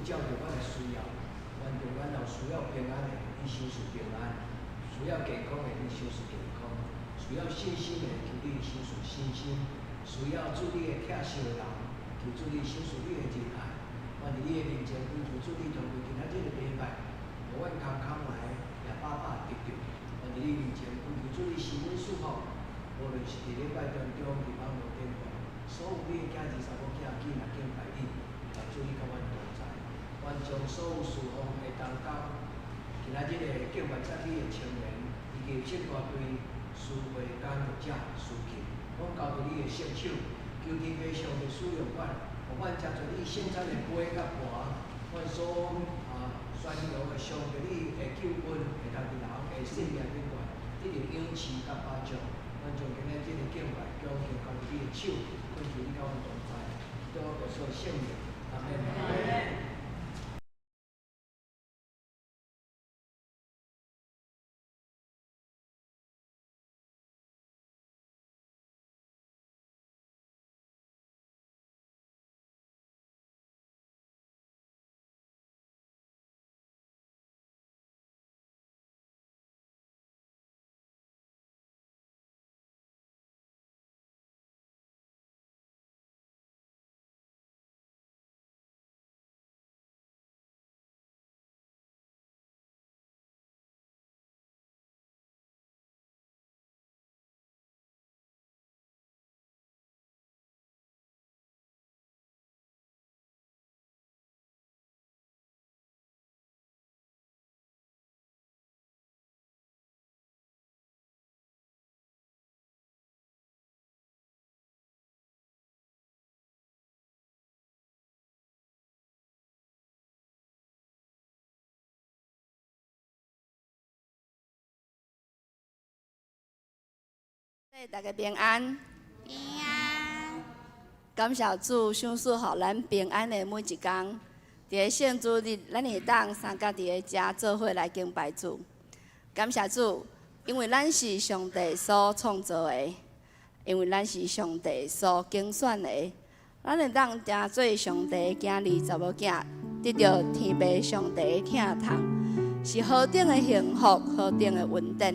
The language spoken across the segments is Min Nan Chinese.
照著阮的需要，阮中間有需要平安的，你賞賜平安；需要健康的，你賞賜健康；需要信心的，求你賞賜信心；需要主你的疼惜的人，求主你賞賜你的仁愛。阮佇你的面前，懇求主你通過今仔日的禮拜，予阮空空來，也飽飽得著。阮佇你面前，懇求主你賜阮祝福，無論是佇禮拜當中，佇網路頂懸，所有你的囝兒查某囝緊來敬拜你，願主你佮阮同在。阮將所有侍奉的同工，今仔日的敬拜讚美的青年，以及聖歌隊、司會監督者、司琴，攏交佇你的聖手，求天父上帝使用阮，予阮食做你聖餐的杯佮盤，阮所宣揚的上帝你的救恩，會當佇人的生命頂懸得著養飼佮保障。阮將今仔日的敬拜恭敬交佇你的手，懇求你佮阮同在，禱告耶穌聖名，阿們。大家平安。平安。感謝主，賞賜予咱平安的每一工。佇个聖主日，咱會當相佮佇个遮做伙來敬拜主。感謝主，因為咱是上帝所創造的，因為咱是上帝所揀選的，咱會當成做上帝的囝兒、查某囝，得著天父上帝的疼痛，是何等的幸福，何等的恩典。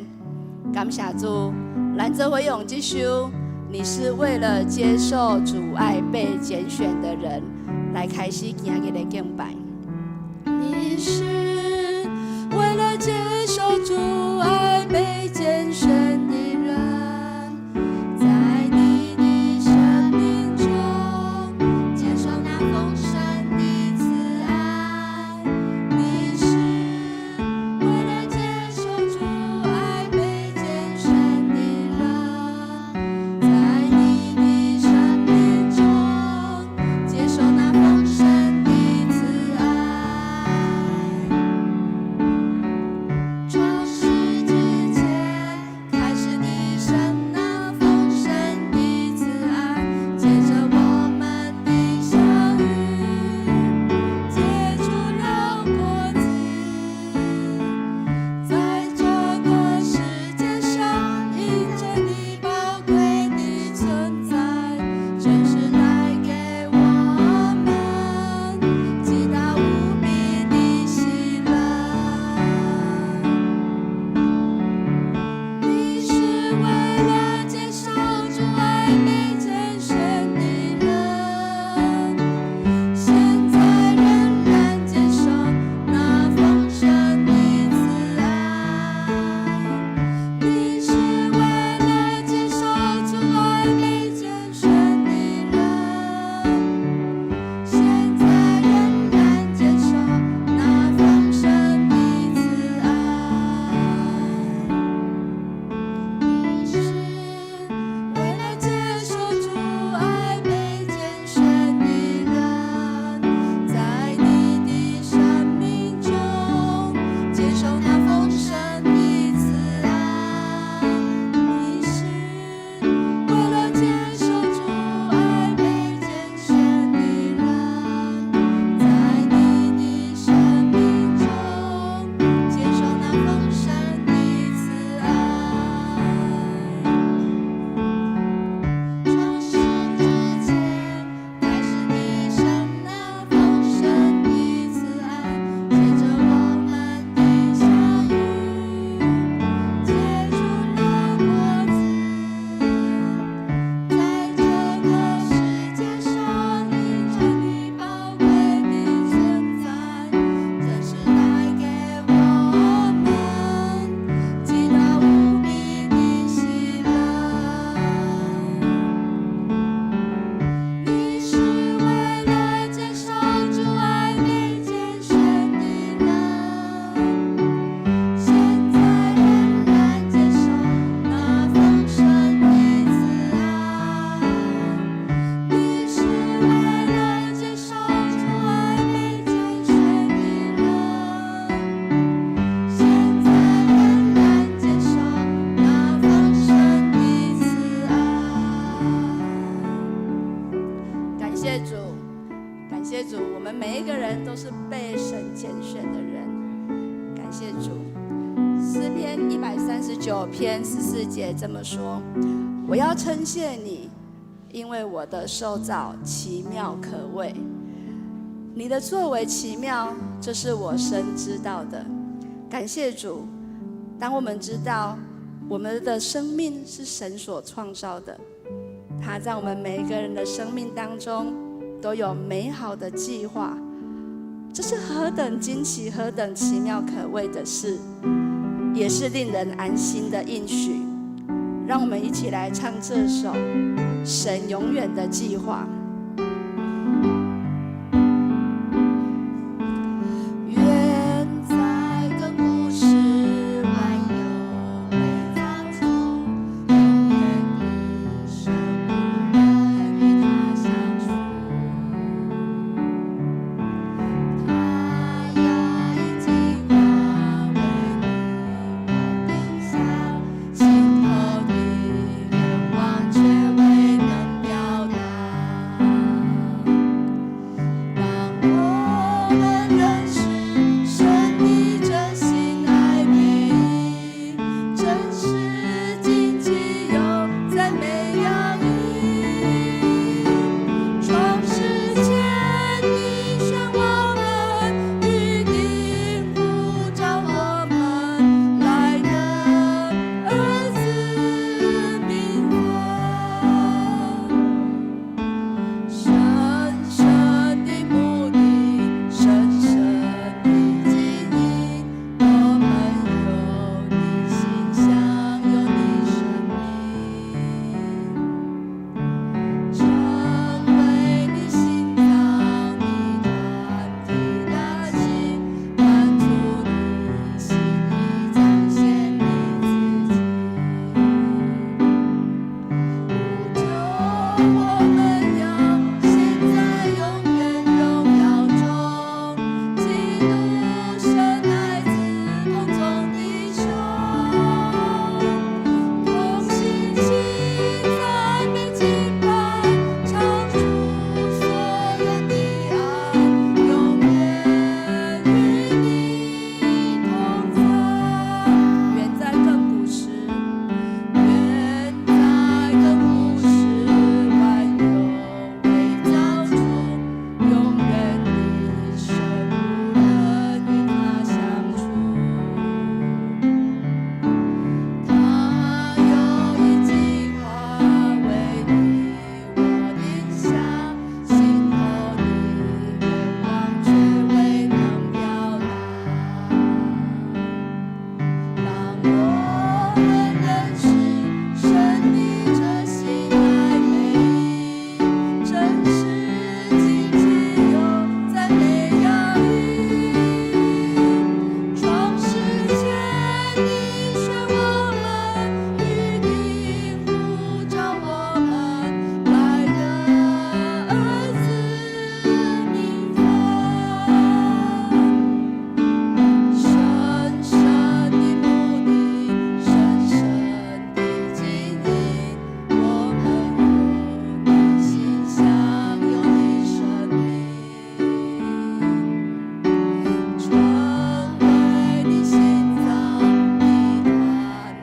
感謝主，咱做伙用這首《你是為了接受主愛被揀選的人》來開始今日的敬拜。你是為了接受主愛被揀選的人，在你的生命中接受那豐盛的慈愛。你是為了接受主愛被揀選的人，在你的生命中接受那豐盛的慈愛。創世139篇14节這麼說：我要稱謝你，因為我的受造奇妙可畏。你的作為奇妙，這是我深知道的。感謝主，當我們知道我們的生命是神所創造的，他在我們每一個人的生命當中都有美好的計劃，這是何等驚奇、何等奇妙可畏的事，也是令人安心的應許。讓我們一起來唱這首《神永遠的計劃》。遠在亙古時，萬有未造出，永遠的神無人與他相處。他有一計劃為你我定下，心頭的願望卻未能表達。當我們認識神的這心愛美意，真是驚奇又讚美洋溢。創世前你選我們，預定呼召我們來得兒子名分。深深的目的，深深的經營，我們有你形象，有你生命，成為你心臟，你團體大器，滿足你心意，彰顯你自己。無求我們要現在永遠榮耀中，基督神愛子同眾弟兄，同心齊讚美敬拜，唱出所有的愛，永遠與你同在。遠在亙古時，遠在亙古時，萬有未造出，永遠的神無人與他相處。他有一計劃為你我定下，心頭的願望卻未能表達。當我們認識神的這心愛美意，真是驚奇又讚美洋溢。創世前你選我們，預定呼召我們來得兒子名分。深深的目的，深深的經營，我們有你形象，有你生命，成為你心臟，你團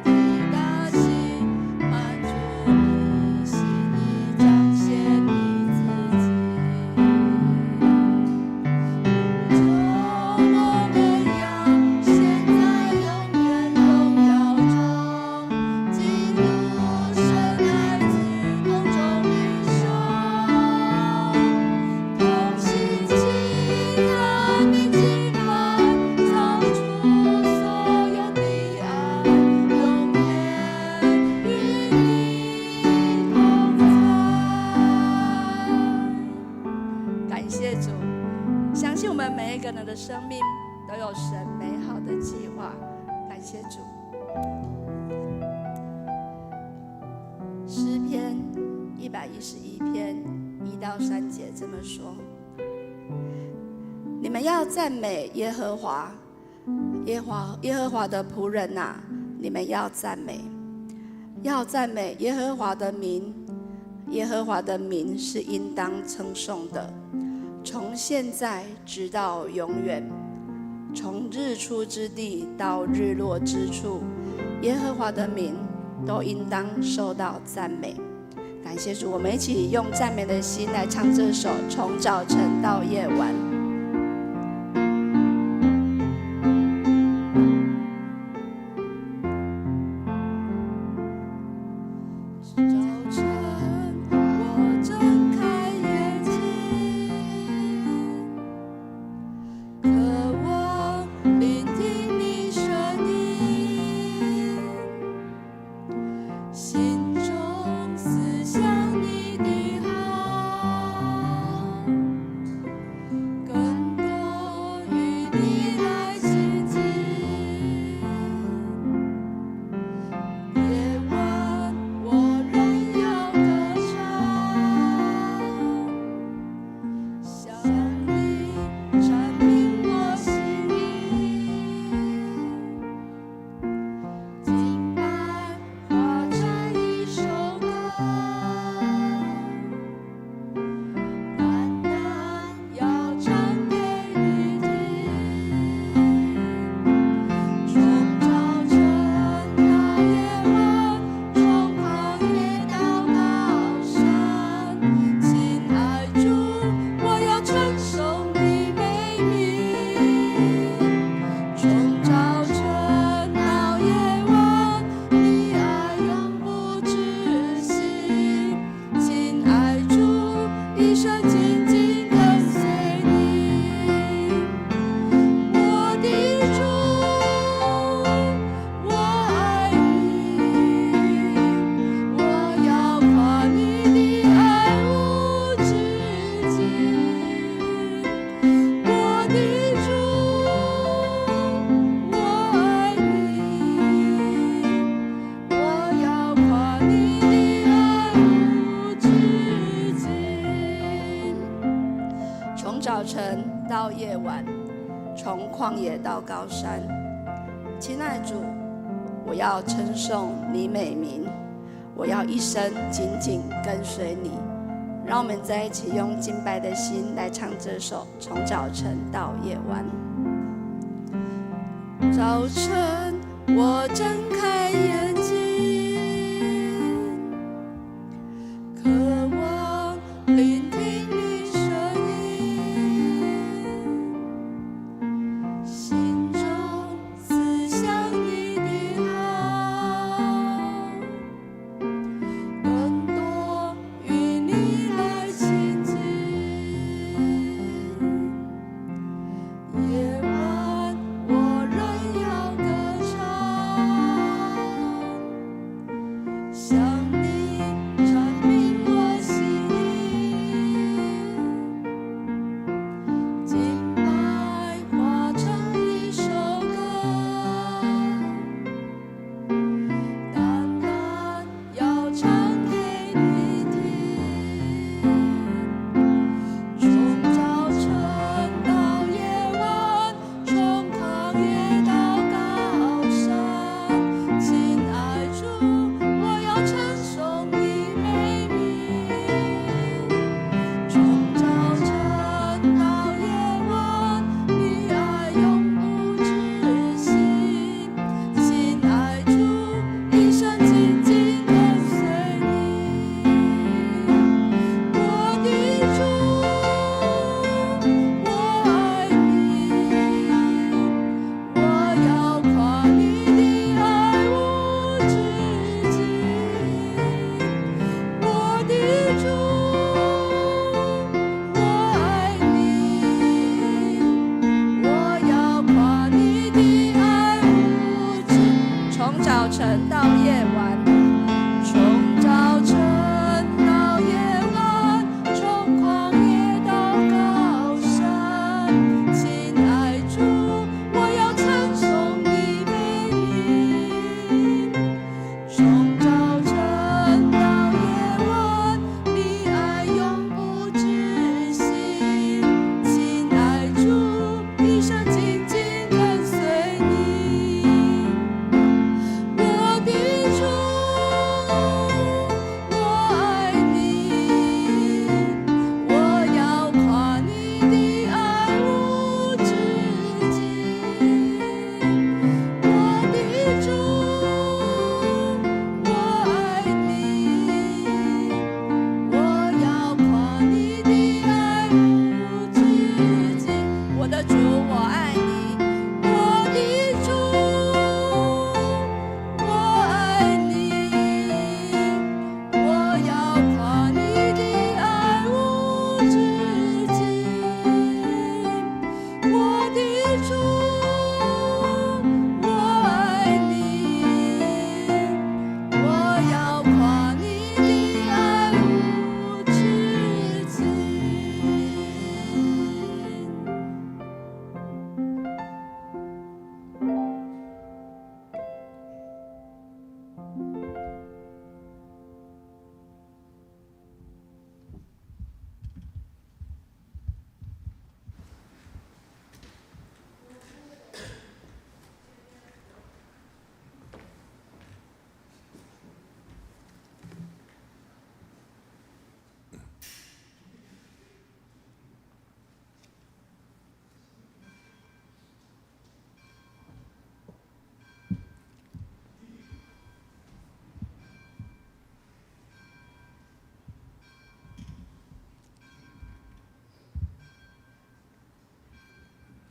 體大器，滿足你心意，彰顯你自己。無求我們要現在永遠榮耀中，基督神愛子同眾弟兄，同心齊讚美敬拜，唱出所有的愛，永遠與你同在。感謝主，相信我們每一個人的生命都有神美好的計劃。感謝主。詩篇111篇1到3節這麼說：你們要讚美耶和華，耶和華的僕人哪，你們要讚美，要讚美耶和華的名。耶和華的名是應當稱頌的，從現在直到永遠，從日出之地到日落之處，耶和華的名都應當受到讚美。感謝主，我們一起用讚美的心來唱這首《從早晨到夜晚》。早晨，我睜開眼睛，渴望聆聽你聲音，心中思想你的好，更多與你來親近。夜晚我仍要歌唱，向你闡明我心意，敬拜化成一首歌，單單要唱給你聽。從早晨到夜晚，從曠野到高山，親愛主，我要稱頌你美名。從早晨到夜晚，你愛永不止息。親愛主，一生緊緊跟隨你。我的主，我愛你，我要誇你的愛無止境。我的主，我愛你，我要誇你的愛無止境。從早晨到夜晚，從曠野到高山，親愛主，我要稱頌你美名，我要一生緊緊跟隨你。讓我們在一起用敬拜的心來唱這首《從早晨到夜晚》。早晨，我睜開眼睛，渴望聆聽你聲音，心中思想你的好，更多與你來親近。夜晚我仍要歌唱，向你闡明我心意，敬拜化成一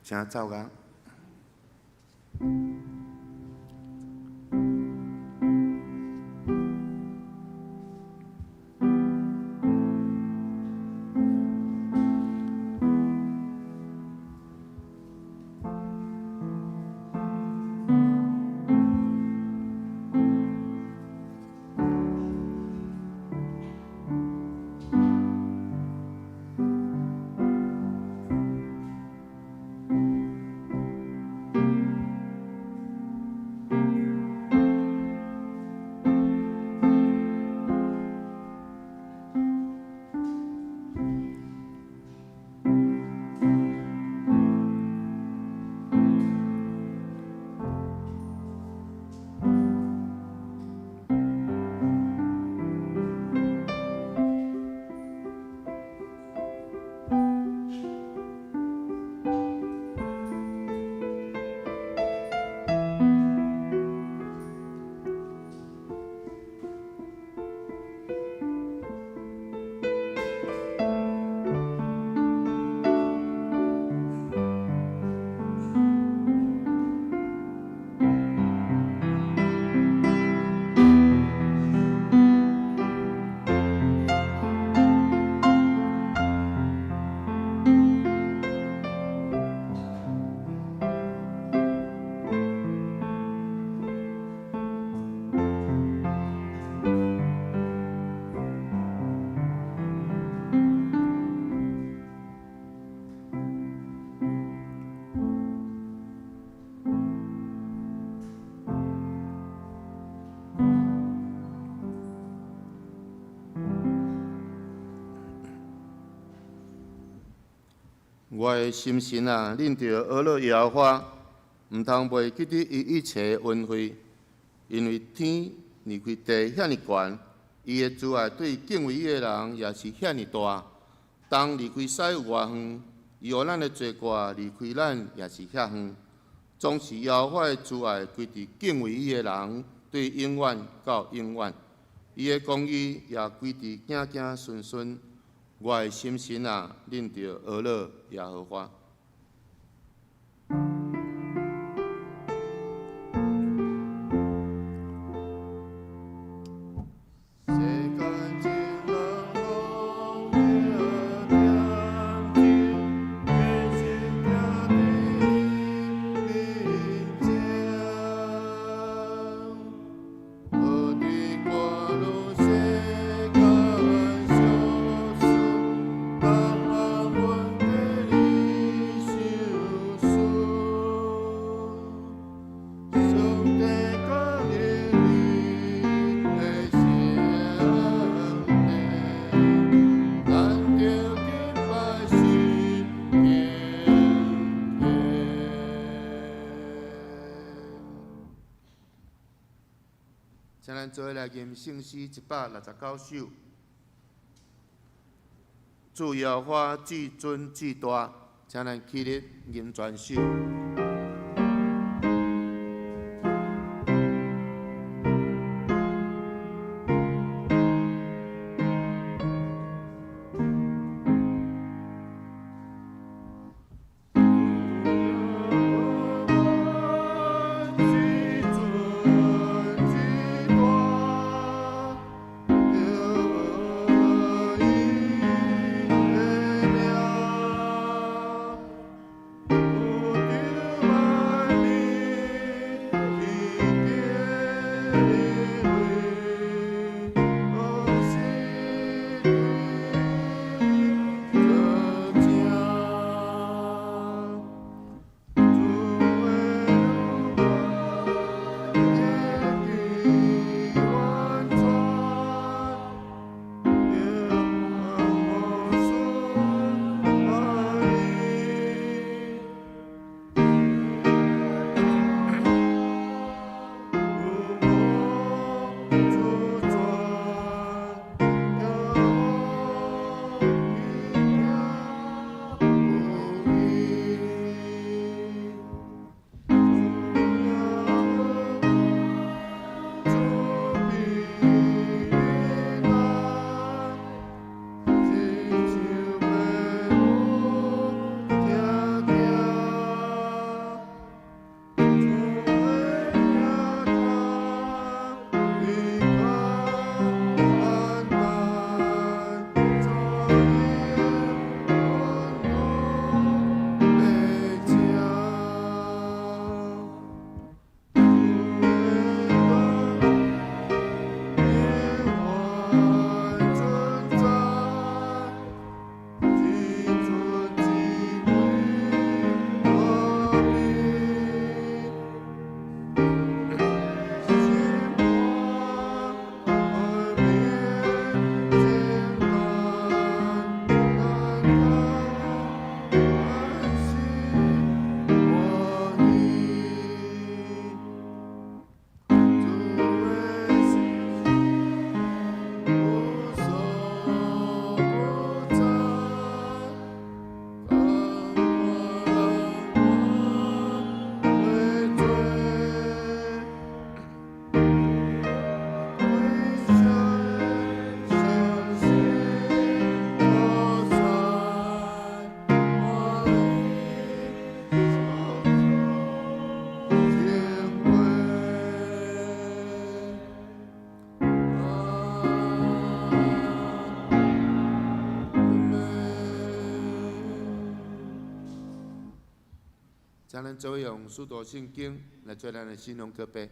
請奏樂。我的心神啊，恁著呵咾耶和華，毋通袂記得伊一切恩惠，因為天離開地遐爾懸，伊的慈愛對敬畏伊的人也是遐爾大。東離開西有偌遠，伊予咱的罪過離開咱也是遐遠。總是耶和華的慈愛歸佇敬畏伊的人，對永遠到永遠。伊的公義也歸佇子子孫孫。我的心神啊，恁著呵咾耶和華。世間情人攏著惦記，堅心徛佇面前，無佇看汝世間相思，人安穩地你相思，上帝降臨你的聖殿，咱著敬拜是敬虔。請咱做伙來吟聖詩169首。主耶和華至尊至大，請咱起立吟全首。至尊至大，著伊的名，有請咱做伙用使徒信經來做咱的信仰告白。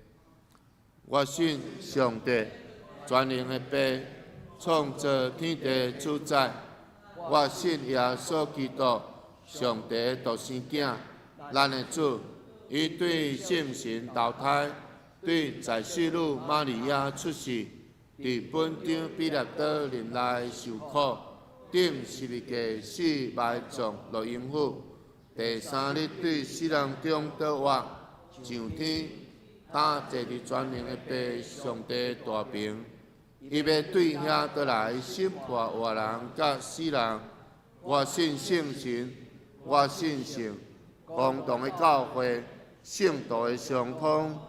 我信上帝，全能的父，創造天地主宰。我信耶穌基督，上帝的獨生囝，咱的主。伊對聖神投胎，對在聖女瑪利亞出世，佇本張彼拉多任內受苦，釘十字架死埋葬落陰府，第三日對死人中復活，上天，擔坐佇全能的父上帝大爿。伊欲對遐倒來審判活人佮死人。我信聖神，我信聖公同的教會，聖徒的相通，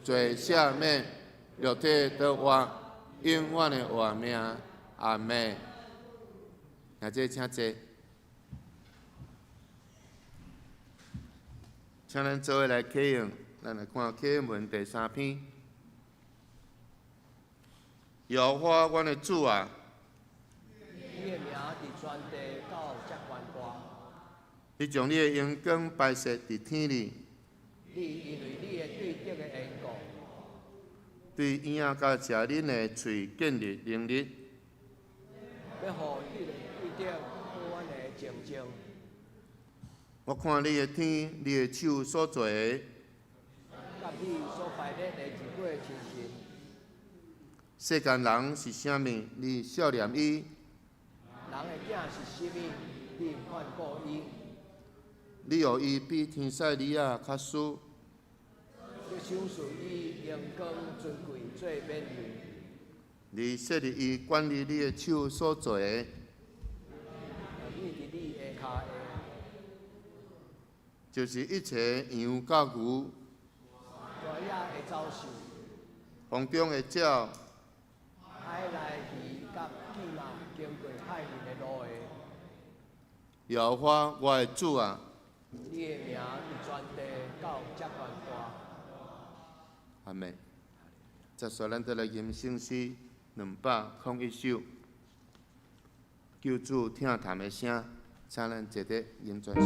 罪赦免，肉體復活，永遠的活命。阿們。兄弟請坐，請咱做伙來啟用，咱來看啟應文第三篇。耶和華，阮的主啊！你的名佇全地到遮懸大。你將你的榮光擺設佇天裡。你因為你的對德的緣故，對嬰仔佮食奶的喙建立能力。欲予彼个對德做阮的見證。我看你的天，你的手所做的，佮你所排列的日月星辰。世間人是啥物？你惜念伊？人的囝是啥物？你看顧伊？你予伊比天使兒仔較輸。你賞賜伊榮光尊貴做勉勵。你設立伊管理你的手所做的。你佇你的跤下。就是一切羊佮牛。大野的走獸。空中的鳥。海內魚佮騎馬經過海面的路的。耶和華我的主啊！你的名佇全地到遮懸大。阿們。接續咱再來吟聖詩201首，救主疼談的聲，請咱坐佇吟全首。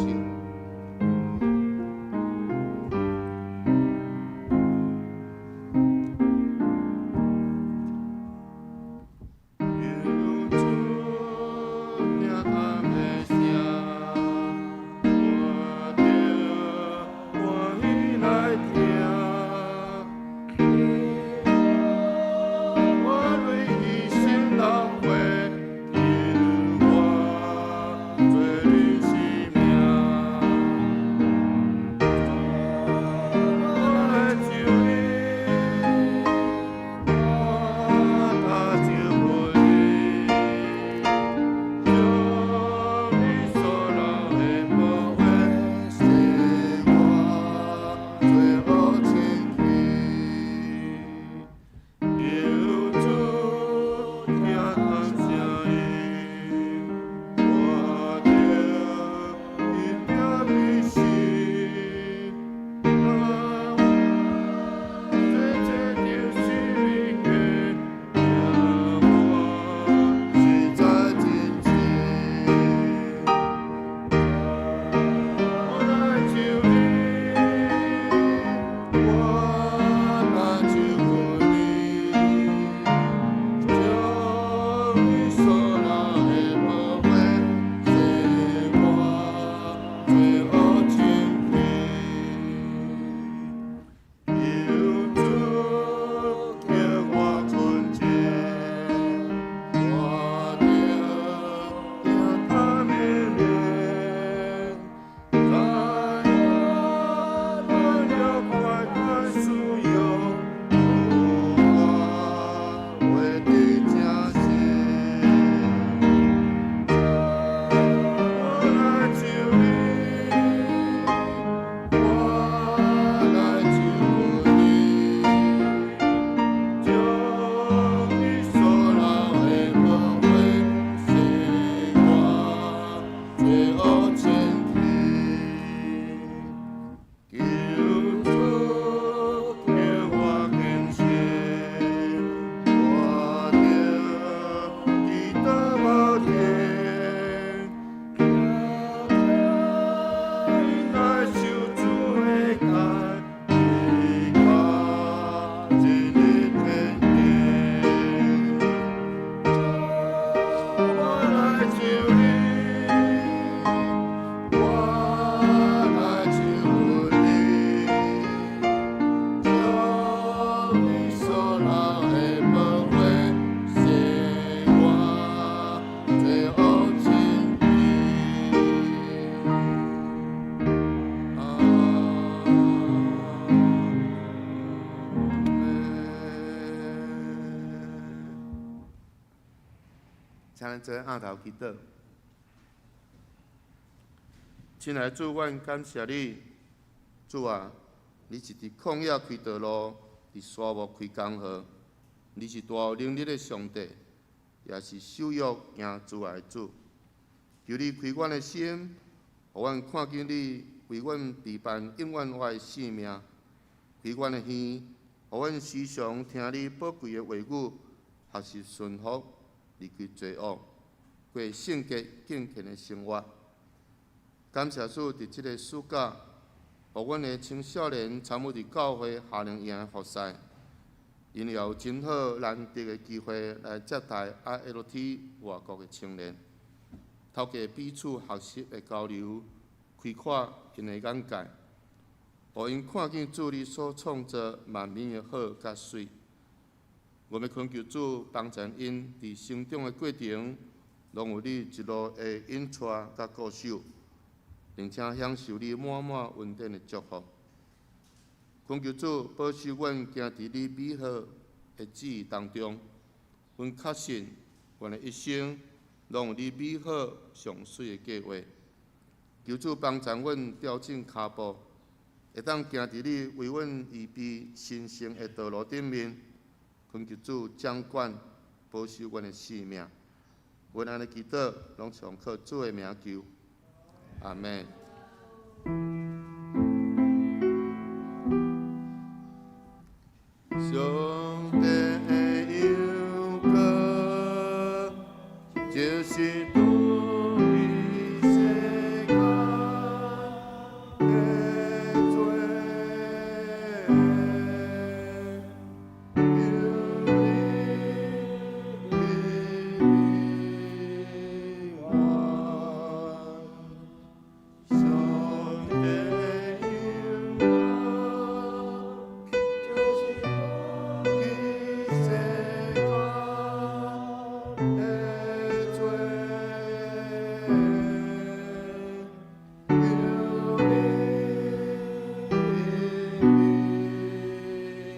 請咱做徛頭祈禱。親愛的主，阮感謝你，主啊，你是佇曠野開道路，佇沙漠開江河，你是大有能力的上帝，也是守約行慈愛的主。求你開阮的心，予阮看見你為阮預辦永遠活的生命；開阮的耳，予阮時常聽你寶貴的話語，學習順服，離開罪惡，過聖潔敬虔的生活。感謝主，佇這个暑假，予阮的青少年參與佇教會夏令營的服事，𪜶也有真好難得的機會來接待 ILT 外國的青年，透過彼此學習的交流，開闊𪜶的眼界，予𪜶看見主你所創造萬民的好佮媠。我欲懇求主幫助𪜶佇成長的過程，攏有你一路的引帶佮顧守，並且享受你滿滿恩典的祝福。懇求主保守阮行佇你美好的旨意當中，阮確信阮的一生攏有你美好上媠的計劃。求主幫助阮調整跤步，會當行佇你為阮預備神聖的道路頂面。懇求主掌管保守阮的性命。阮按呢祈禱，攏奉靠主的名求。阿們。上帝的羊羔，就是除去世間的罪。求你憐憫我。上帝的羊羔，就是除去世間的罪。求你憐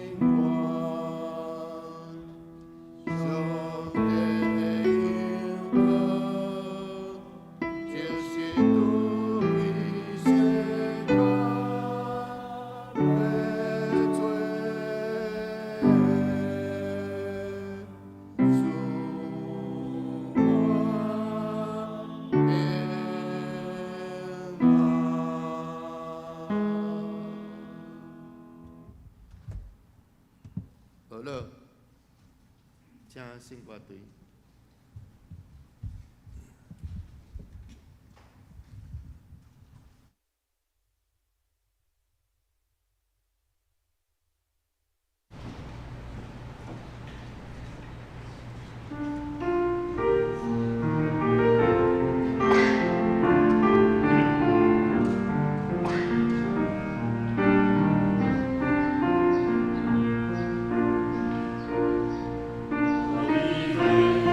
憫我。上帝的羊羔，就是除去世間的罪。賜我平安。好了，請聖歌隊。我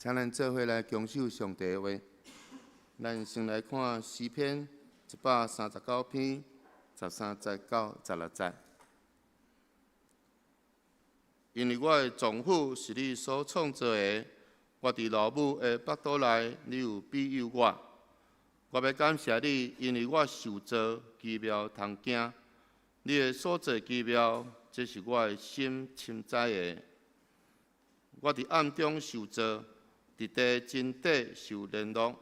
請咱做伙來恭守上帝的話。咱先來看詩篇139篇13節到16節。因為我的臟腑是你所創造的，我佇老母的腹肚內，你有庇佑我。我欲感謝你，因為我受造奇妙通驚，你的所做奇妙，這是我的心深知的。我佇暗中受造，佇地真底受聯絡，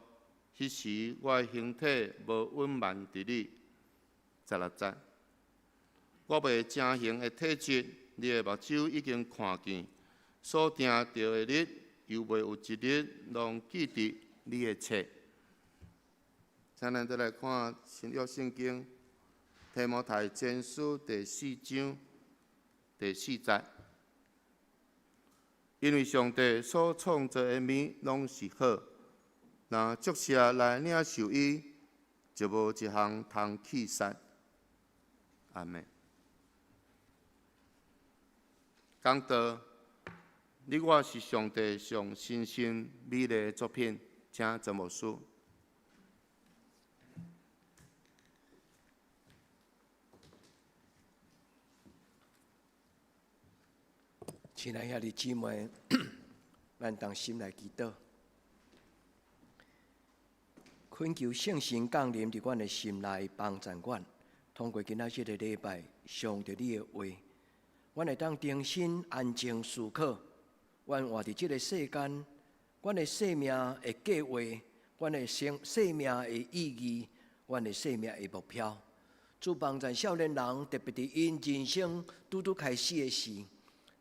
彼時我的形體無隱瞞佇你。16節，我未成形的體質，你的目睭已經看見，所定著的日，猶未有一日攏記佇你的冊。請咱再來看新約聖經提摩太前書第四章第四節。因為上帝所創造的物攏是好，若足惜來領受伊，就無一項通棄殺。阿們。講道，你我是上帝上神聖美麗的作品，請曾牧師。親愛兄弟姊妹，咱同心來祈禱，懇求聖神降臨佇阮的心內，幫助阮通過今仔這個禮拜，上著你的話，阮會當重新安靜思考，阮活佇這個世間，阮的生命的計劃，阮的生命的意義，阮的生命的目標。主幫助少年人，特別佇𪜶人生拄拄開始的時。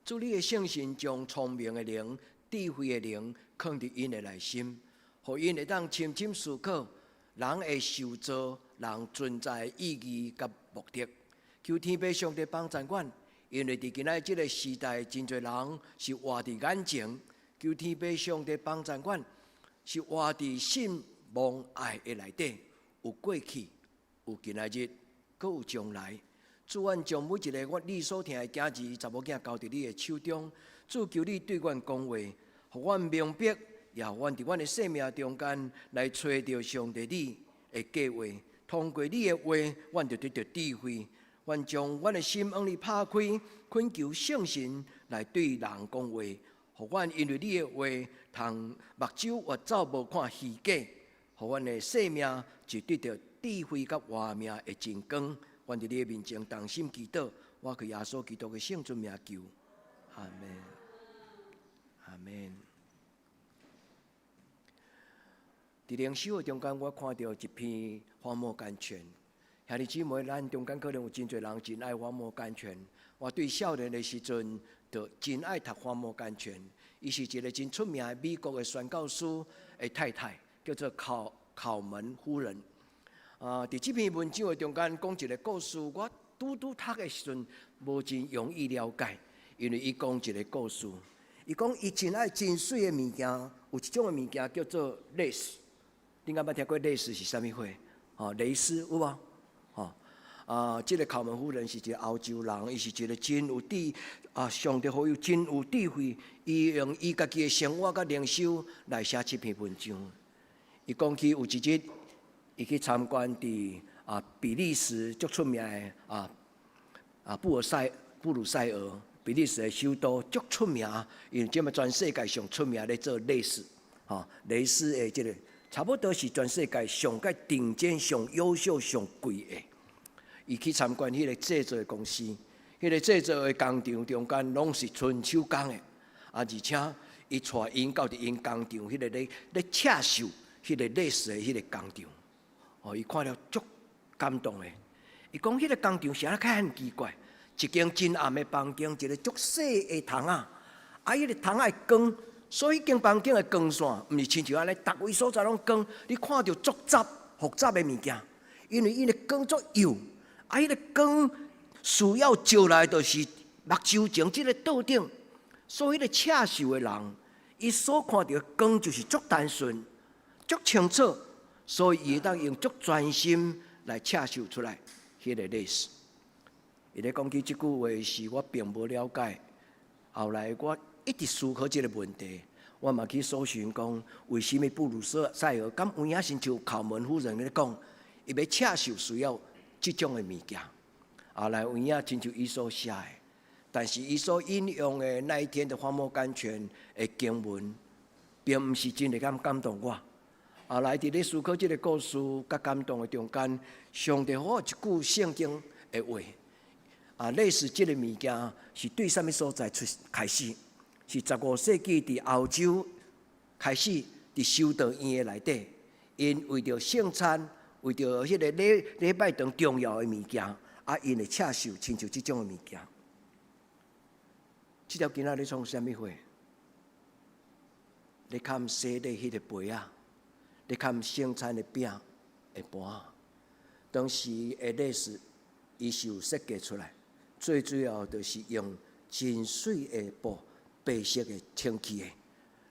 主你的聖神將聰明的靈、智慧的靈囥佇𪜶的內心，予𪜶會當深深思考人的受造、人存在的意義佮目的。求天父上帝幫助阮，因為佇今仔這个時代，真濟人是活佇眼前。求天父上帝幫助阮，是活佇信望愛的內底，有過去，有今仔日，閣有將來。主，阮將每一个阮你所疼的囝兒、查某囝交佇你的手中。主，求你對阮講話，予阮明白，也予阮佇阮的生命中間來揣著上帝你的計劃。通過你的話，阮就得著智慧。阮將阮的心向你拍開，懇求聖神來對人講話，予阮因為你的話，通目睭越走無看虛假，予阮的生命就得著智慧佮活命的真光。阮佇你的面前同心祈禱，我靠耶穌基督的聖尊名求，阿們，阿們。佇靈修的中間，我看著一篇花木甘泉。兄弟姊妹，咱中間可能有真濟人真愛花木甘泉。我對少年的時陣，就真愛讀花木甘泉。伊是一個真出名的美國的宣教師的太太，叫做考考門夫人。啊！佇這篇文章的中間講一个故事，我拄拄讀的時陣無真容易了解，因為伊講一个故事，伊講伊真愛真媠的物件，有一種的物件叫做蕾絲。恁敢捌聽過蕾絲是啥物貨？吼，蕾絲有無？吼啊！這个考門夫人是一个歐洲人，伊是一个真有智啊，上帝予伊真有智慧，伊用伊家己的生活佮靈修來寫這篇文章。伊講起有一日，伊去參觀佇啊比利時足出名的啊布魯塞爾，比利時的首都足出名，因為這馬全世界上出名咧做蕾絲，吼蕾絲的這个差不多是全世界上蓋頂尖、上優秀、上貴的。伊去參觀彼个製作的公司，彼个製作的工廠中間攏是純手工的，啊而且伊帶𪜶到佇𪜶工廠彼个咧咧刺繡彼个蕾絲的彼个工廠。哦，伊看了足感動的。伊講彼个工廠是按怎較奇怪，一間真暗的房間，一个足細的窗仔，啊，彼个窗仔的光，所以彼間房間的光線，毋是親像按呢，逐位所在攏光，你看著足雜複雜的物件，因為𪜶的光足幼，啊，彼个光需要照來就是目睭前這个桌頂，所以彼个刺繡的人，伊所看著的光就是足單純、足清楚。所以伊會當用足專心來刺繡出來，彼个蕾絲。伊咧講起這句話時，我並無了解。後來我一直思考這个問題，我嘛去搜尋講，為啥物布魯塞爾敢有影親像考門夫人咧講，伊欲刺繡需要這種的物件。後來有影親像伊所寫的，但是伊所引用的那一天的荒漠甘泉的經文，並毋是真會咁感動我。後來佇咧思考這個故事佮感動的中間，上帝予我一句聖經的話，啊，類似這個物件是對啥物所在出開始？是15世紀佇歐洲開始，佇修道院的內底，𪜶為著聖餐，為著彼個禮拜堂重要的物件，啊，𪜶會刺繡親像這種的物件。這條囡仔咧創啥物貨？咧崁洗禮彼個杯仔，咧崁聖餐的餅的盤仔。當時的禮事，伊是有設計出來，最主要就是用真媠的布，白色的清氣的，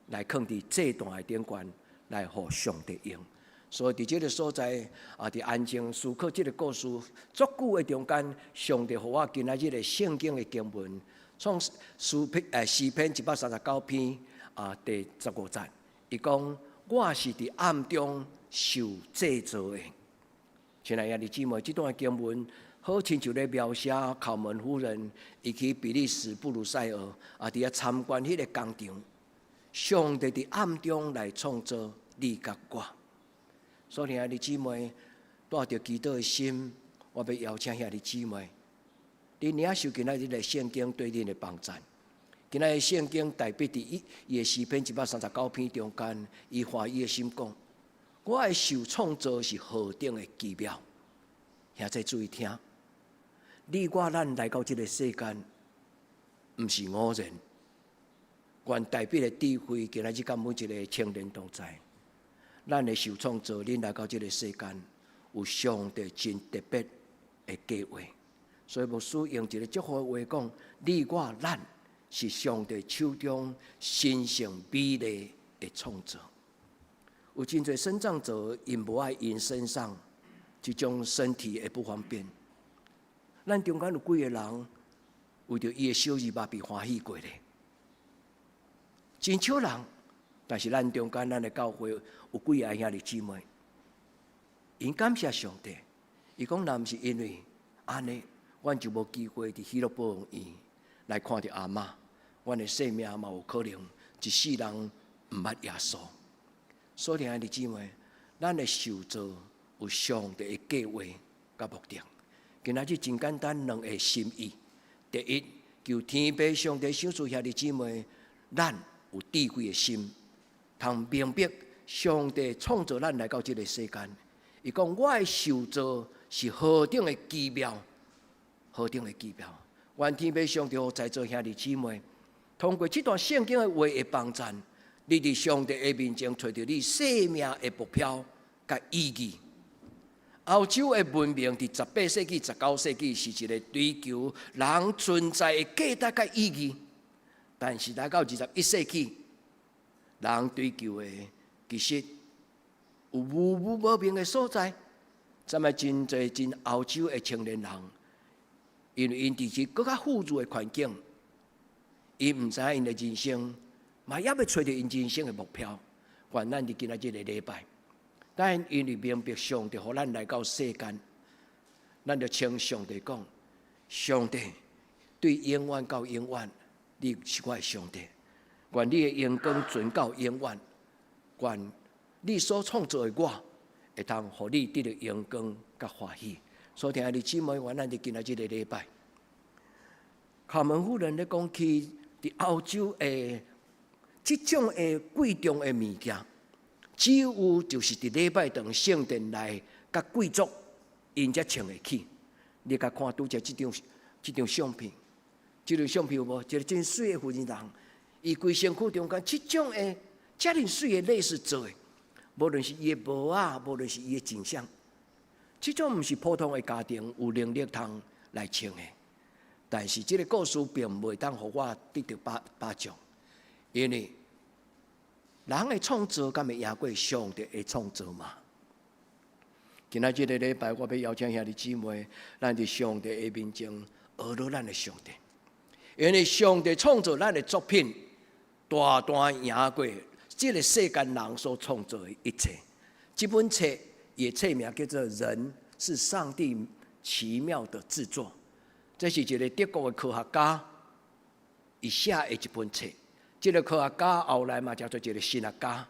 來囥佇祭壇的頂懸，來予上帝用。所以佇這個所在，啊，佇安靜思考這個故事，足久的中間，上帝予我今仔日的聖經的經文，創詩篇詩篇139篇啊第15節，伊講，我是佇暗中受製造的。親愛的兄弟姊妹，這段經文好親像咧描寫考門夫人，伊去比利時布魯塞爾啊，佇遐參觀彼個工廠，上帝佇暗中來創造你佮我。所以兄弟姊妹，帶著祈禱的心，我欲邀請兄弟姊妹，你領受今仔日的聖經對恁的幫贊。今仔日聖經代表佇伊伊的詩篇139篇中間，伊歡喜的心講：我的受創造是何等的奇妙！兄弟注意聽，你我咱來到這個世間，毋是偶然。願大衛的智慧，今仔日佮每一個青年同在。咱的受創造，恁來到這個世間，有上帝真特別的計劃。所以牧師用一個祝福的話講：你我咱是上帝手中神聖美麗的創造。有真濟身障者，𪜶無愛𪜶身上這種身體的不方便。咱中間有幾個人為著伊的小兒嘛被歡喜過咧？真少人。但是咱中間，咱的教會有幾个兄弟姊妹，𪜶感謝上帝。伊講，若毋是因為按呢，阮就無機會佇喜樂保養院來看著阿嬤，阮的生命嘛有可能一世人毋捌耶穌。所以兄弟姊妹，咱的受造有上帝的計劃佮目的。今仔日真簡單，兩个心意。第一，求天父上帝賞賜兄弟姊妹，咱有智慧的心，通明白上帝創造咱來到這個世間。伊講，我的受造是何等的奇妙，何等的奇妙。願天父上帝予在座兄弟姊妹，通過這段聖經的話的幫贊，你佇上帝的面前揣著你生命的目標佮意義。歐洲的文明佇18世紀、19世紀是一個追求人存在的價值佮意義，但是來到21世紀，人追求的其實有無無無明的所在。這麼真濟真歐洲的青年人，因為𪜶佇這閣較富裕的環境，𪜶毋知影𪜶的人生，嘛猶未揣著𪜶人生的目標。願咱佇今仔這個禮拜，咱因為明白上帝予咱來到世間，咱就請上帝講：上帝對永遠到永遠，你是我的上帝。願你的榮光存到永遠，願你所創造的我，會當予你得著榮光佮歡喜。所以，兄弟姊妹，願咱佇今仔這個禮拜，卡門夫人咧講起佇歐洲的這種的貴重的物件，只有就是佇禮拜堂聖殿內佮貴族𪜶才穿會起。你共看拄才這張相片，這張相片有無？一个真媠的婦人人，伊規身軀中間這種的遮爾媠的蕾絲做的，無論是伊的帽仔，無論是伊的景象，這種毋是普通的家庭有能力通來穿的。但是這個故事並袂當予我得著把獎，因為人的創造敢會贏過上帝的創造嗎？今仔這個禮拜，我欲邀請兄弟姊妹，咱佇上帝的面前學著咱的上帝，因為上帝創造咱的作品，大大贏過這个世間人所創造的一切。這本冊伊的冊名叫做《人是上帝奇妙的製作》，這是一个德國的科學家伊寫的一本冊。這个科學家後來嘛，成做一个神學家。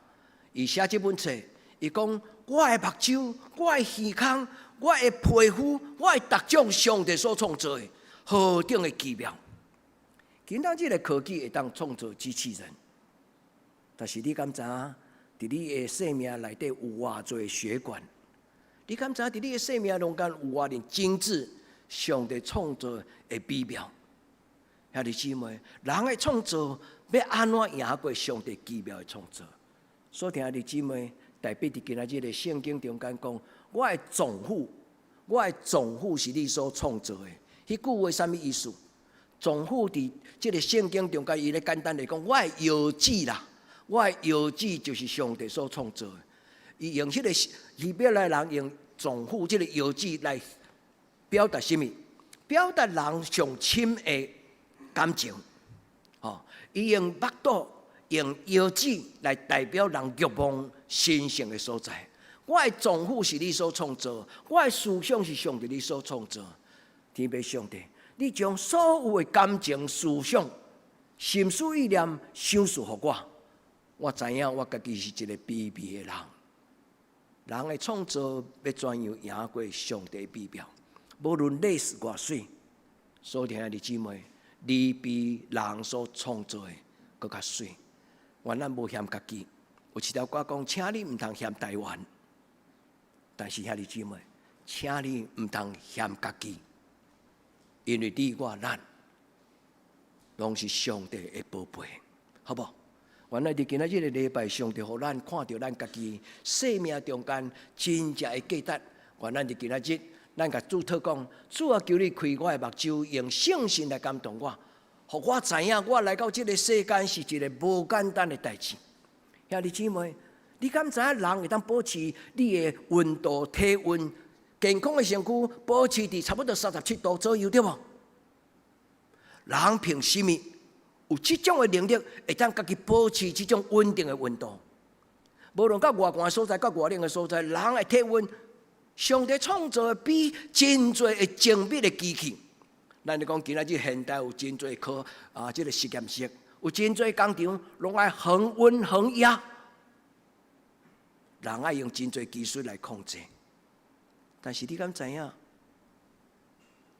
伊寫這本冊，伊講我的目睭、我的耳孔、我的皮膚、我的逐種上帝所創造的何等的奇妙。今仔日的科技會當創造機器人，但是你敢知影？佇你的生命內底有偌濟血管？你敢知影佇你的生命中間有偌爾精緻？上帝創造的美妙。兄弟姊妹，人的創造欲按怎贏過上帝奇妙的創造？所以兄弟姊妹，大衛佇今仔日的聖經中間講：我的臟腑，我的臟腑是你所創造的。彼句話啥物意思？臟腑佇這个聖經中間，伊咧簡單來講，我的腰子啦，我的腰子就是上帝所創造的。伊用彼个希伯來人用臟腑這个腰子來表達啥物？表達人上深的感情。吼，伊用腹肚、用腰子來代表人欲望神聖的所在。我的臟腑是你所創造，我的思想是上帝你所創造。天父上帝，你將所有的感情、思想、心思意念賞賜予我，我知影我家己是一个卑微的人。人的創造欲怎樣贏過上帝美妙？無論螺絲偌媠，所以兄弟姊妹，你比人所創造的閣較媠。原咱無嫌家己，有一條歌講，請你毋通嫌台灣，但是兄弟姊妹，請你毋通嫌家己，因為你我咱攏是上帝的寶貝，好無？原來佇今仔日个禮拜，上帝予咱看著咱家己生命中間真正的價值。願咱佇今仔日，咱共主禱講：主啊，求你開我的目睭，用聖神來感動我，予我知影我來到這个世間是一个無簡單的代誌。兄弟姊妹，你敢知影人會當保持你的溫度、體溫、健康的身軀保持佇差不多37度左右，對無？人憑啥物有這種的能力，會當家己保持這種穩定的溫度？無論較偌寒的所在，較偌冷的所在，人的體溫，上帝創造的比真濟的精密的機器。咱咧講今仔日現代有真濟科啊，這个實驗室有真濟工廠，攏愛恆溫恆壓，人愛用真濟技術來控制。但是你敢知影？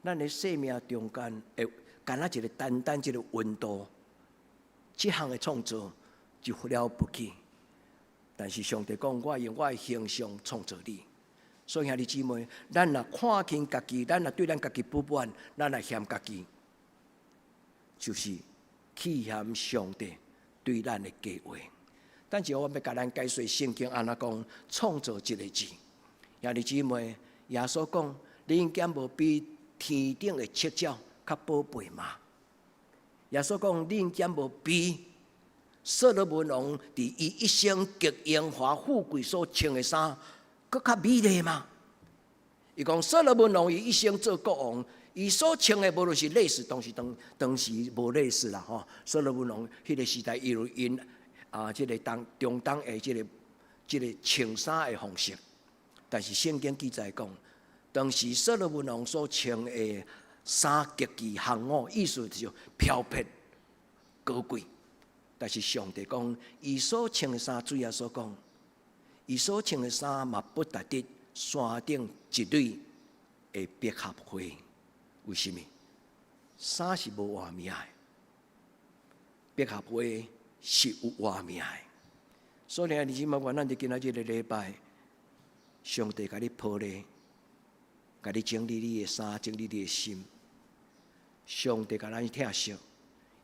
咱的生命中間會干焦一个單單這个溫度，這項的創造就了不起。但是上帝講，我用我的形象創造你。所以兄弟姊妹，咱若看輕家己，咱若對咱家己不滿，咱若嫌家己，就是去嫌上帝對咱的計劃。等下我欲共咱解說聖經按怎講，創造這个字。兄弟姊妹，耶穌講，恁敢無比天頂的雀鳥較寶貝嗎？耶穌講，恁敢無比所羅門王佇伊一生極榮華富貴所穿的衫，閣較美麗嗎？伊講所羅門王伊一生做國王，伊所穿的無論是螺絲，當時當當時無螺絲啦吼。所羅門王彼个時代，伊有𪜶啊，這个當中東的這个穿衫的方式。但是聖經記載講，當時所羅門王所穿的衫極其行伍，意思就是飄撇高貴。但是上帝講，伊所穿的衫，主耶穌講，伊所穿的衫嘛不值得山頂一蕊的百合花。為什麼？衫是無活命的，百合花是有活命的。所以你這馬願咱佇今仔日个禮拜，上帝共你鋪咧，共你整理你的衫，整理你的心。上帝共咱疼惜，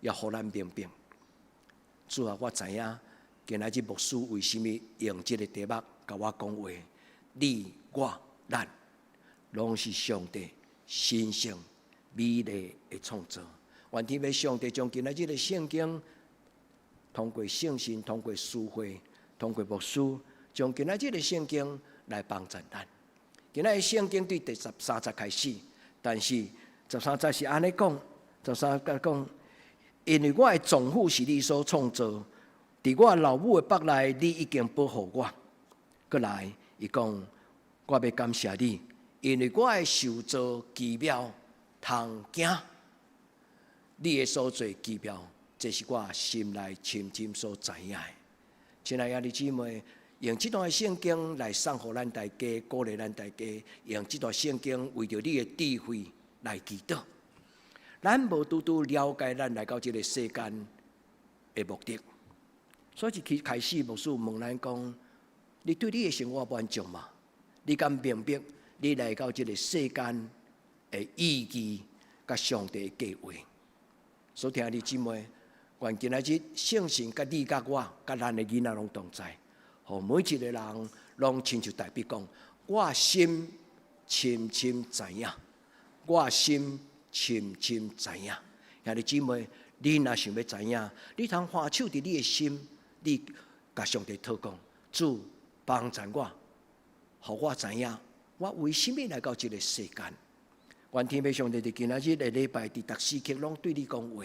也予咱明白。主啊，我知影今仔日牧師為啥物用這个題目共我講話？你、我、咱，攏是上帝神聖美麗的創造。願天父上帝將今仔日的聖經，通過聖神、通過書會、通過牧師，將今仔日的聖經來幫助咱。今仔日聖經對第十三節開始，但是十三節是按呢講，十三節講，因為我的臟腑是你所創造，佇我老母的腹內，你已經保護我。閣來，伊講，我欲感謝你，因為我的受造奇妙通驚。你的所做奇妙，這是我心內深深所知影的。親愛的兄弟姊妹，用這段聖經來送予咱大家，鼓勵咱大家，用這段聖經為著你的智慧來祈禱。咱無拄拄了解咱來到這个世間的目的，所以一開始牧師問咱講：你對你的生活滿足嗎？你敢明白你來到這个世間的意義佮上帝的計劃？所以兄弟姊妹，願今仔日聖神佮你佮我佮咱的囡仔攏同在，予每一個人攏親像大衛講：我心深深知影，我心深深知影。兄弟姊妹，你若想欲知影，你通橫手佇你的心，你共上帝禱告，主幫助我，予我知影，我為啥物來到這个世間？願天父上帝佇今仔日的禮拜，佇逐時刻攏對你講話，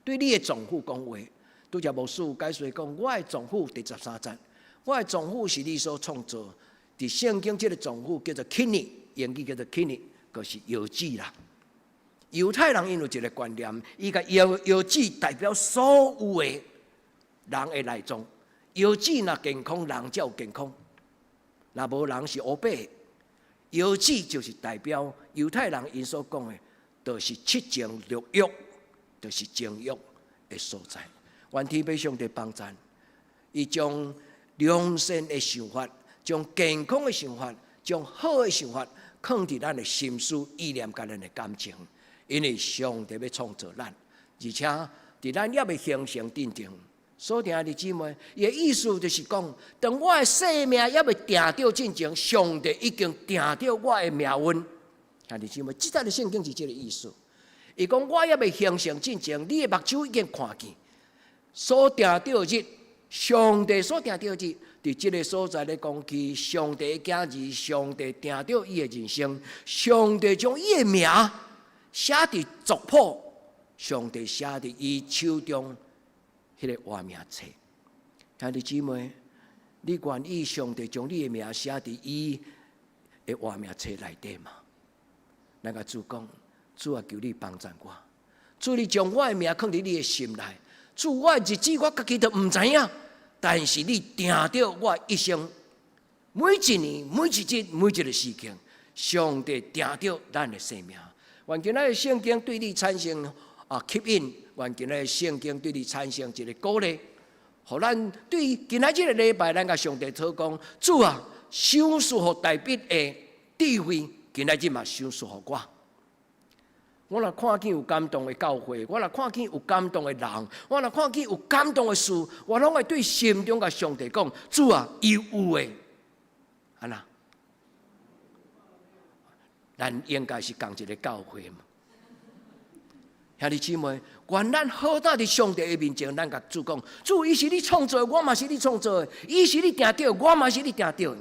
對你的臟腑講話。拄才牧師解釋講，我的臟腑第13節，我的臟腑是你所創造。佇聖經這个臟腑叫做 kidney，英語叫做 kidney，就是腰子啦。猶太人𪜶有一个觀念，伊共腰子代表所有的人的內臟。腰子若健康，人才有健康；若無人是烏白。腰子就是代表猶太人𪜶所講的，就是七情六欲，就是情欲的所在。願天父上帝幫贊，伊將良善的想法、將健康的想法、將好的想法，囥佇咱的心思意念佮咱的感情，因為上帝欲創造咱，而且佇咱猶未形成進前。所以兄弟姊妹，伊的意思就是講，當我的生命猶未定著進前，上帝已經定著我的命運。兄弟姊妹，這節的聖經是這个意思。伊講我猶未形成進前，你的目睭已經看見，所定著的日，上帝所定著的日，佇這个所在咧講起，上帝的囝兒，上帝定著伊的人生，上帝將伊的名寫佇族譜，上帝寫佇伊手中。彼个活命冊，兄弟姊妹，你願意上帝將你的名寫佇伊的活命冊內底嗎？咱共主講，主啊，求你幫助我，主你將我的名囥佇你的心內，主我的日子我家己都毋知影，但是你定著我一生，每一年、每一日、每一个時間，上帝定著咱的生命。願今仔日聖經對你產生吸引。願今仔日聖經對你產生一个鼓勵，予咱對今仔這个禮拜，咱共上帝禱告，主啊，賞賜予大衛的智慧，今仔日嘛賞賜予我。我若看見有感動的教會，我若看見有感動的人，我若看見有感動的事，我攏會對心中共上帝講：主啊，伊有的，按怎？咱應該是仝一个教會嘛。兄弟姊妹，願咱好膽佇上帝的面前，咱共主講：主，伊是你創造的，我嘛是你創造的；伊是你定著，我嘛是你定著的。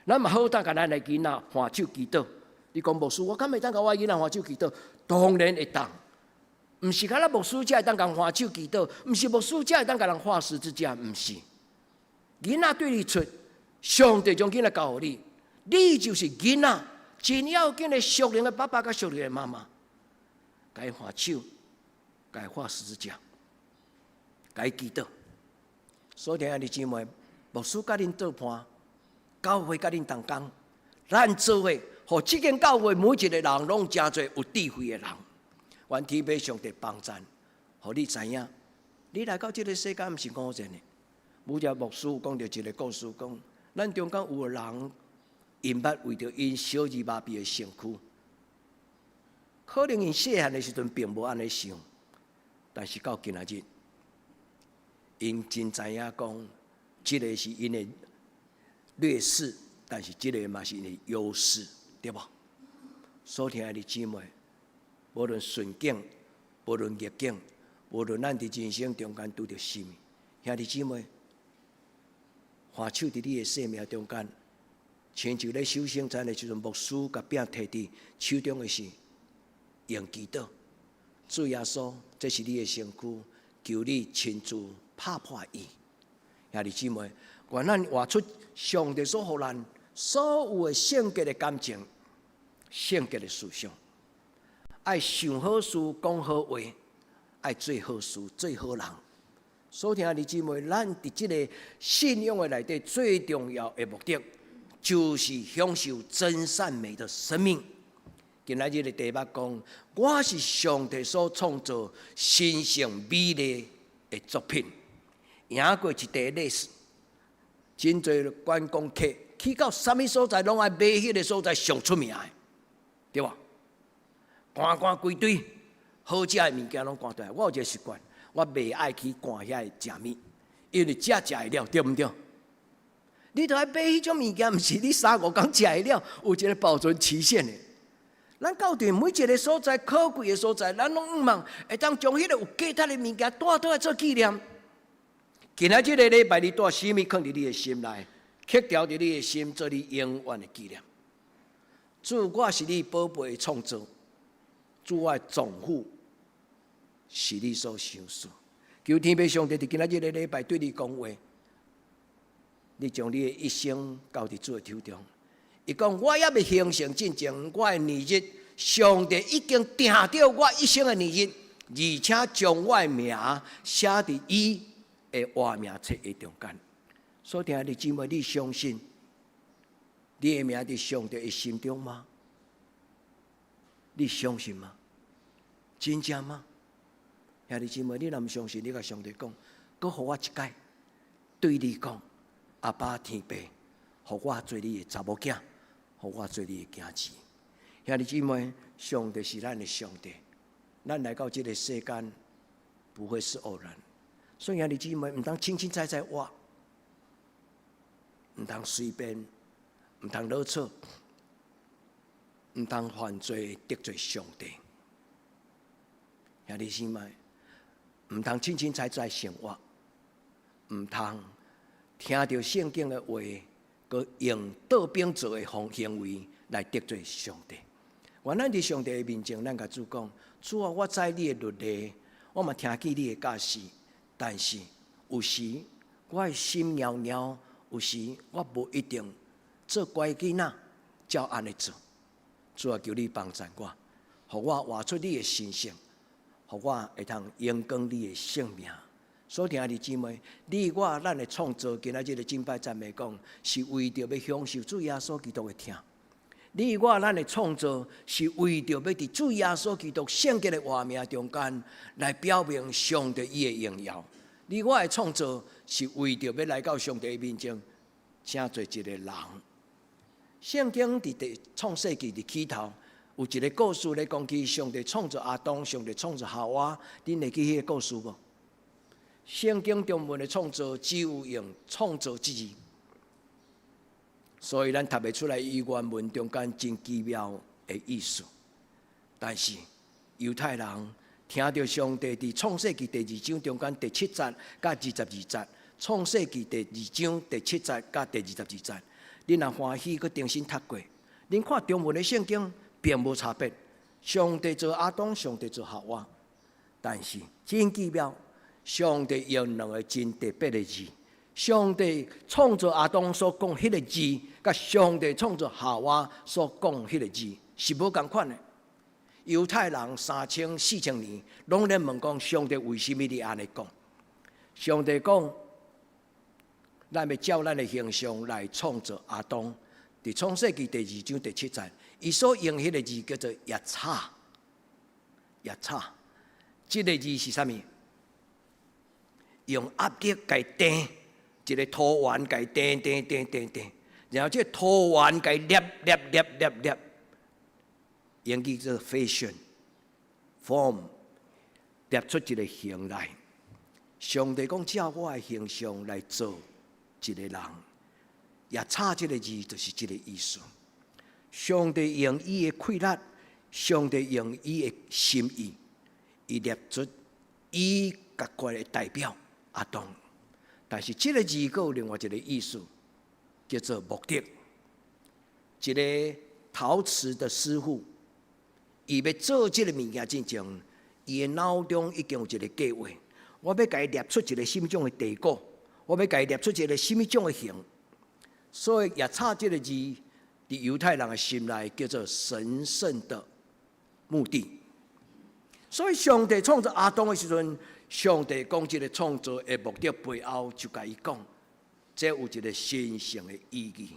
咱嘛好膽共咱的囡仔橫手祈禱。你講牧師，我敢會當共我囡仔橫手祈禱？當然會當。毋是干焦牧師才會當共橫手祈禱，毋是牧師才會當共人畫十字架，毋是。囡仔對你出，上帝將囡仔交予你，你就是囡仔，真要緊的屬靈的爸爸佮屬靈的媽媽。共伊橫手，共伊畫十字架，共伊祈禱。所以兄弟姊妹，牧師佮恁做伴，教會佮恁同工，咱做伙，予這間教會每一个人攏成做有智慧的人。願天父上帝幫贊，予你知影，你來到這个世間毋是偶然的。某一牧師講著一个故事，講咱中間有个人，𪜶捌為著𪜶小兒麻痹的身軀。可能𪜶細漢的時陣並無按呢想，但是到今仔日，𪜶真知影講，這个是𪜶的劣勢，但是這个嘛是𪜶的優勢，對無？所親愛的姊妹，無論順境，無論逆境，無論咱佇人生中間拄著啥物，兄弟姊妹，橫手佇你的生命中間，親像咧守聖餐的時陣，牧師共餅提佇手中的時，用祈禱，主耶穌，這是你的身軀，求你親自拍破伊。兄弟姊妹，願咱活出上帝所予咱所有的聖潔的感情、聖潔的思想，愛想好事、講好話，愛做好事、做好人。所以兄弟姊妹，咱佇這个信仰的內底最重要的目的，就是享受真善美的生命。今仔日的題目講，我是上帝所創造神聖美麗的作品。贏過一塊 race，真濟觀光客去到啥物所在，攏愛買彼个所在上出名的，對無？趕趕規堆好食的物件攏趕出來。我有一个習慣，我袂愛去趕遐食物，因為食食會了，對毋對？你著愛買彼種物件，毋是你三五工食會了，有一个保存期限的。咱到佇每一个所在可貴的所在，咱攏向望會當將彼个有價值的物件帶倒來做紀念。今仔這个禮拜，你帶啥物囥佇你的心內，刻牢佇你的心，做你永遠的紀念。主，我是你寶貝的創造，主，我的臟腑是你所賞賜。求天父上帝佇今仔這个禮拜對你講話，你將你的一生交佇主的手中。伊講，我猶未形成進前，我的年日，上帝已經定著我一生的年日，而且將我的名寫佇伊的活命冊的中間。所以，兄弟姊妹，你相信你的名佇上帝的心中嗎？你相信嗎？真正嗎？兄弟姊妹，你若毋相信，你共上帝講，閣予我一擺，對你講，阿爸天父，予我做你的查某囝，予我做你的囝兒。兄弟姊妹，上帝是咱的上帝，咱來到這个世間不會是偶然。所以兄弟姊妹，毋通凊凊彩彩活，毋通隨便，毋通齷齪，毋通犯罪得罪上帝。兄弟姊妹，毋通凊凊彩彩生活，毋通聽著聖經的話，閣用倒反做的方行為來得罪上帝。願咱佇上帝的面前，咱共主講：主啊，我知你的律例，我嘛聽見你的教示，但是有時我的心搖搖，有時我無一定做乖囡仔，照按呢做。主啊，求你幫助我，予我活出你的神聖，予我會通榮光你的聖名。所以兄弟姊妹，你我咱的創造，今仔這个敬拜讚美講，是為著欲享受主耶穌基督的疼。你我咱的創造，是為著欲佇主耶穌基督聖潔的活命中間，來表明上帝伊的榮耀。你我的創造，是為著欲來到上帝面前，成做一个人。聖經佇第創世記佇起頭，有一个故事咧講起上帝創造亞當，上帝創造夏娃，恁會記彼个故事無？聖經中文的創造只有用創造這字，所以咱讀袂出來伊原文中間真奇妙的意思。但是猶太人聽著上帝佇創世記第二章中間第七節佮二十二節，創世記第二章第七節佮第二十二節，恁若歡喜閣重新讀過，恁看中文的聖經並無差別。上帝造亞當，上帝造夏娃，但是真奇妙。上帝用兩个真特別的字，上帝創造亞當所講彼个字，佮上帝創造夏娃所講彼个字是無仝款的。猶太人三千四千年，攏咧問講上帝為啥物你按呢講？上帝講，咱欲照咱的形象來創造亞當。佇創世記第二章第七節，伊所用彼个字叫做יצר，יצר，這个字是啥物？用壓力共硯，一个塗圓共硯硯硯硯硯，然後這个塗圓共捏捏捏捏捏，英語叫做 fashion form，捏出一个形來。上帝講照我的形象來做一个人，יצר這个字就是這个意思。上帝用伊的氣力，上帝用伊的心意，伊捏出伊家己的代表亞當。但是這个字閣有另外一个意思，叫做目的。一个陶瓷的師傅，伊欲做這个物件之前，伊的腦中已經有一个計劃，我欲共伊捏出一个啥物種的地鼓，我欲共伊捏出一个啥物種的形。所以夜叉這个字，佇猶太人的心內叫做神聖的墓地。所以上帝創造亞當的時陣，上帝講這个創造的目的背後，就共伊講，這有一个神聖的意義。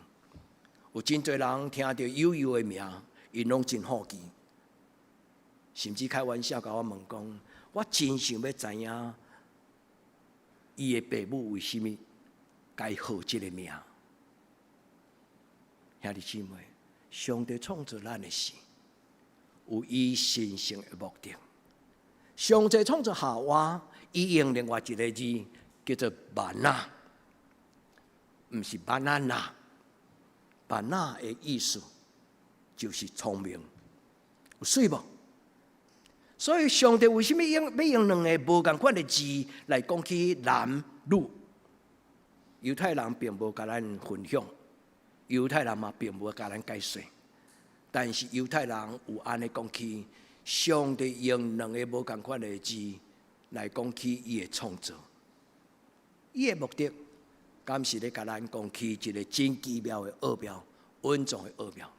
有真濟人聽著悠悠的名，𪜶攏真好奇，甚至開玩笑共我問講：我真想欲知影，伊的爸母為啥物共伊號這个名？兄弟姊妹，上帝創造咱的時，有伊神聖的目的。上帝創造夏娃，伊用另外一个字叫做嗎哪，毋是 banana。嗎哪的意思就是聰明，有媠無？所以上帝為啥物用欲用兩个無仝款的字來講起男女？猶太人並無共咱分享，猶太人嘛並無共咱解說，但是猶太人有按呢講起，上帝用兩個無仝款的字來講起伊的創造，伊的目的，敢是咧共咱講起一個真奇妙的奧妙、隱藏的奧妙。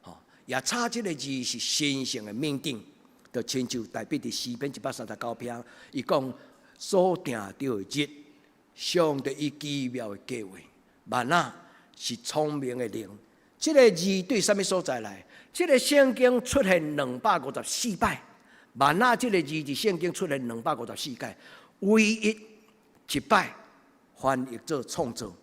吼，夜叉這个字是神聖的命定，就親像大衛佇詩篇139篇，伊講所定著的日，上帝伊奇妙的計劃，嗎哪是聰明的靈。這个字對啥物所在來？這个聖經出現254擺，嗎哪這个字佇聖經出現254擺，唯一一擺翻譯做創造，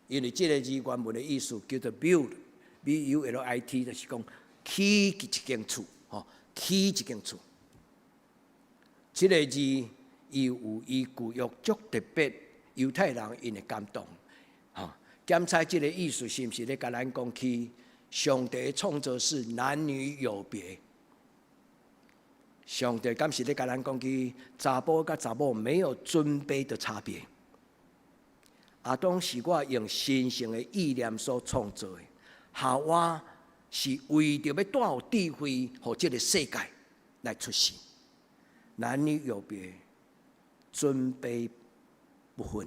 因為這个字原文的意思叫做 build，B U L I T，就是講起一間厝，吼，起一間厝。這个字伊有伊舊約足特別猶太人𪜶的感動，吼，檢查這个意思是毋是咧共咱講起上帝創造是男女有別？上帝敢是咧共咱講起查埔佮查某沒有尊卑的差別？亞當是我用神聖的意念所創造的，夏娃是為著欲帶有智慧，予這个世界來出世。男女有別，尊卑不分。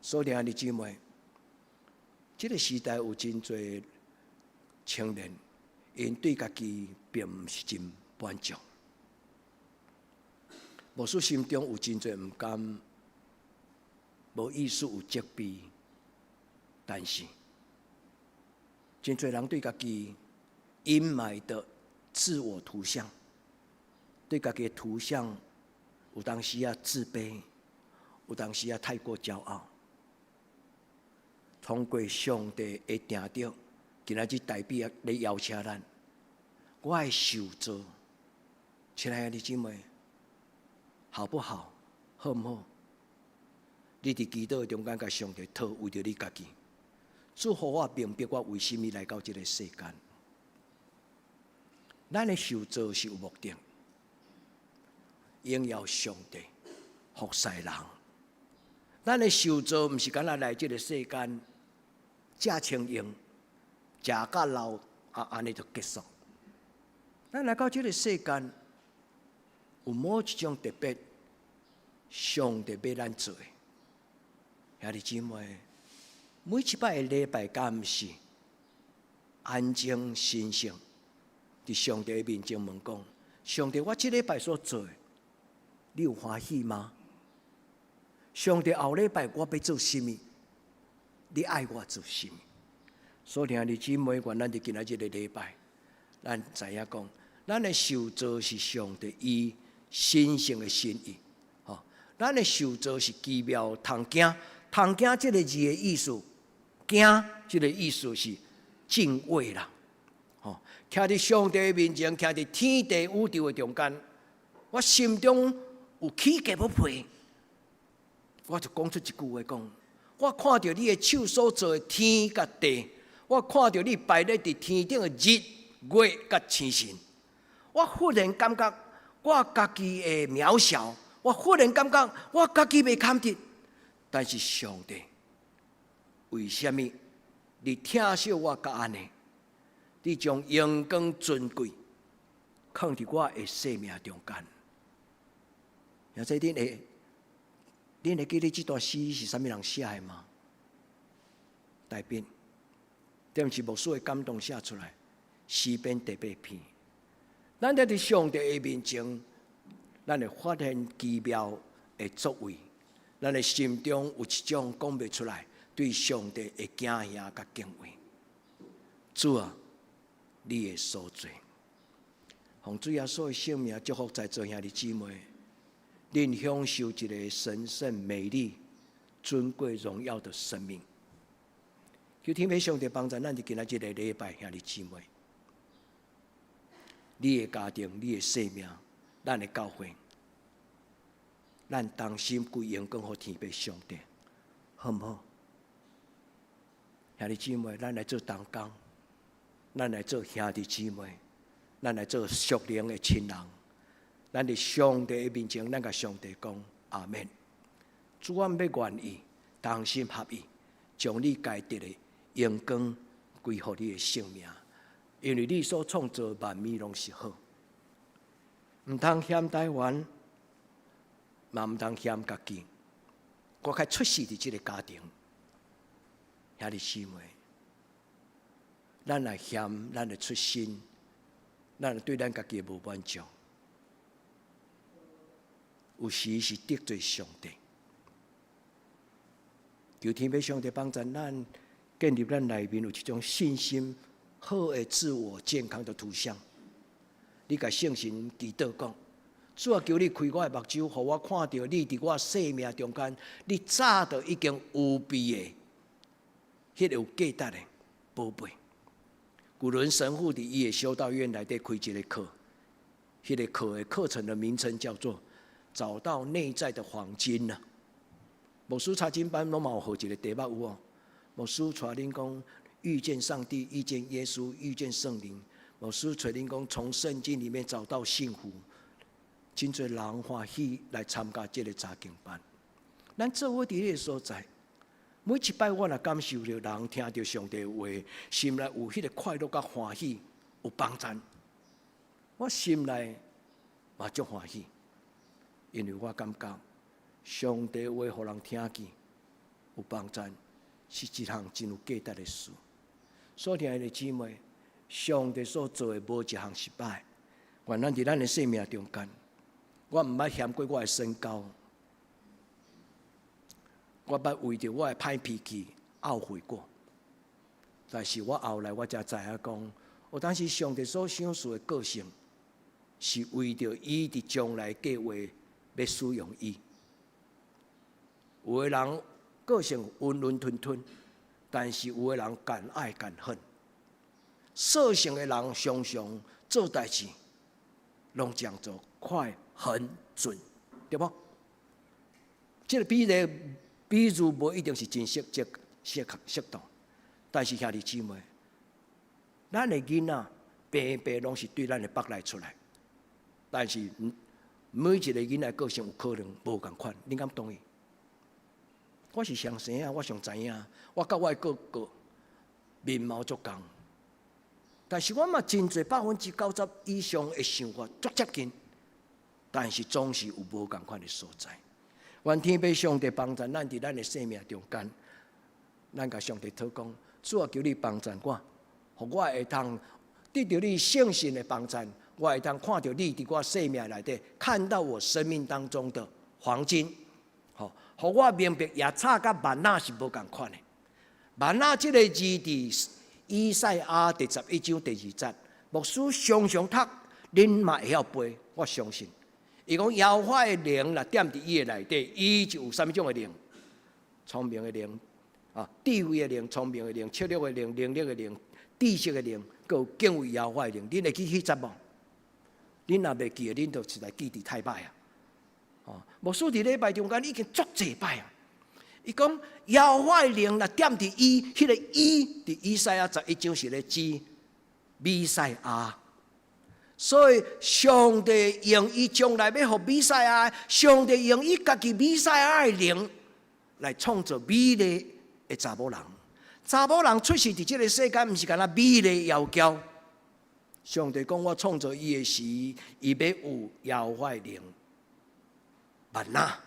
所以兄弟姊妹，這个時代有真濟青年，𪜶對家己並毋是真滿足，無數心中有真濟毋甘，無意思有責備，但是真濟人對家己陰霾的自我圖像，對家己的圖像，有當時啊自卑，有當時啊太過驕傲。通過上帝的定著，今仔日代表咧邀請咱，我的受造，親愛的姊妹，好不好？好毋好？你佇祈禱中間共上帝討，為著你家己，主予我明白我為啥物來到這个世間。咱的受造是有目的，榮耀上帝，服侍人。咱的受造毋是干焦來這个世間，食穿用，食甲老啊，按呢就結束。咱來到這个世間，有某一種特別，上帝欲咱做的。兄弟姊妹，每一擺的禮拜，敢毋是安靜神聖，佇上帝面前問講：上帝，我這禮拜所做的，你有歡喜嗎？上帝後禮拜我欲做啥物？你愛我做啥物？所以兄弟姊妹，願咱佇今仔這个禮拜，咱知影講，咱的受造是上帝伊神聖的心意，吼，咱的受造是奇妙通驚，通驚這个字的意思，驚這个意思是敬畏啦，吼，徛佇上帝面前，徛佇天地宇宙的中間，我心中有起雞母皮，我就講出一句話講：我看著你的手所造的天佮地，我看著你排列佇天頂的日月佮星辰，我忽然感覺我家己的渺小，我忽然感覺我家己袂堪得，但是上帝，為啥物你疼惜我甲按呢？你將榮光尊貴，囥佇我的生命中間。兄弟，恁會記得這段詩是啥物人寫的嗎？大衛，這毋是牧師的感動寫出來，詩篇第八篇。咱佇上帝的面前，咱會發現奇妙的作為，咱的心中有一種講袂出來對上帝的驚嚇佮敬畏。主啊，你的所作，奉主耶穌的聖名祝福在座兄弟姊妹，恁享受一个神聖、美麗、尊貴、榮耀的生命。求天父上帝幫助咱，佇今仔這个禮拜，兄弟姊妹，你的家庭、你的生命、咱的教會，咱同心歸榮光予天父上帝，好毋好？兄弟姊妹，咱來做同工，咱來做兄弟姊妹，咱來做屬靈的親人。咱佇上帝的面前，咱共上帝講阿們。主，我們欲願意同心合意，將你該得的榮光歸予你的聖名，因為你所創造萬物攏是好，毋通嫌台灣，嘛毋通嫌家己。我較出世佇這个家庭，兄弟姊妹，咱若嫌咱的出身，咱對咱家己無滿足，有時是得罪上帝。求天父上帝幫助咱建立咱內面有一種信心、好的自我健康的圖像。你共聖神祈禱講：主啊，求你開我的目睭，予我看著你佇我生命中間，你早就已經預備的，彼個有價值的寶貝。古倫神父佇伊的修道院內底開一个課，彼个課的課程的名稱叫做“找到內在的黃金”啊。牧師查經班攏嘛有學一個題目有無？牧師帶恁講遇見上帝、遇見耶穌、遇見聖靈。牧師帶恁講從聖經裡面找到幸福。真濟人歡喜來參加這个查經班。咱做伙佇彼个所在，每一擺我若感受著人聽著上帝話，心內有彼个快樂佮歡喜，有幫贊，我心內嘛足歡喜，因為我感覺上帝話予人聽見有幫贊，是一項真有價值的事。所親愛的姊妹，上帝所做的無一項失敗。願咱佇咱的生命中間，我毋捌嫌過我的身高，我捌為著我的歹脾氣懊悔過。但是我後來我才知影講，有當時上帝所賞賜的個性，是為著伊佇將來計劃欲使用伊。有的人個性溫溫吞吞，但是有的人敢愛敢恨。獸性的人常常做代誌，攏講做快、狠、準，對無？這个比例比喻無一定是真適切、適合、適當，但是兄弟姊妹，咱的囡仔平平攏是對咱的腹內出來，但是每一个囡仔個性有可能無仝款，恁敢同意？我是上生啊，我上知影，我佮我的哥哥面貌足仝，但是我嘛真濟90%以上的想法足接近，但是總是有無仝款的所在。願天父上帝幫助咱佇咱的生命中間，咱共上帝禱講，主啊，求你幫助我，予我會通得著你聖神的幫助，我會通看著你佇我生命內底，看到我生命當中的黃金，吼，予我明白野草佮嗎哪是無仝款的。嗎哪這个字佇以賽亞第11章第2節，牧師常常讀，恁嘛會曉背，我相信。伊講耶和華的靈若踮佇伊的內底，伊就有啥物種的靈？聰明的靈，啊，智慧的靈、聰明的靈、策略的靈、能力的靈、知識的靈，閣有敬畏耶和華的靈。恁會記彼節無？恁若袂記得，恁就實在記佇太歹啊！哦，牧師佇禮拜中間已經足濟擺啊！伊講耶和華的靈若踮佇伊，彼个伊佇以賽亞十一章是咧指彌賽亞。所以上帝用伊將來欲予彌賽亞，上帝用伊家己彌賽亞的靈來創造美麗的查某人。查某人出世佇這个世間，毋是干焦美麗窈嬌，上帝講，我創造伊的時，伊欲有耶和華的靈，嗎哪。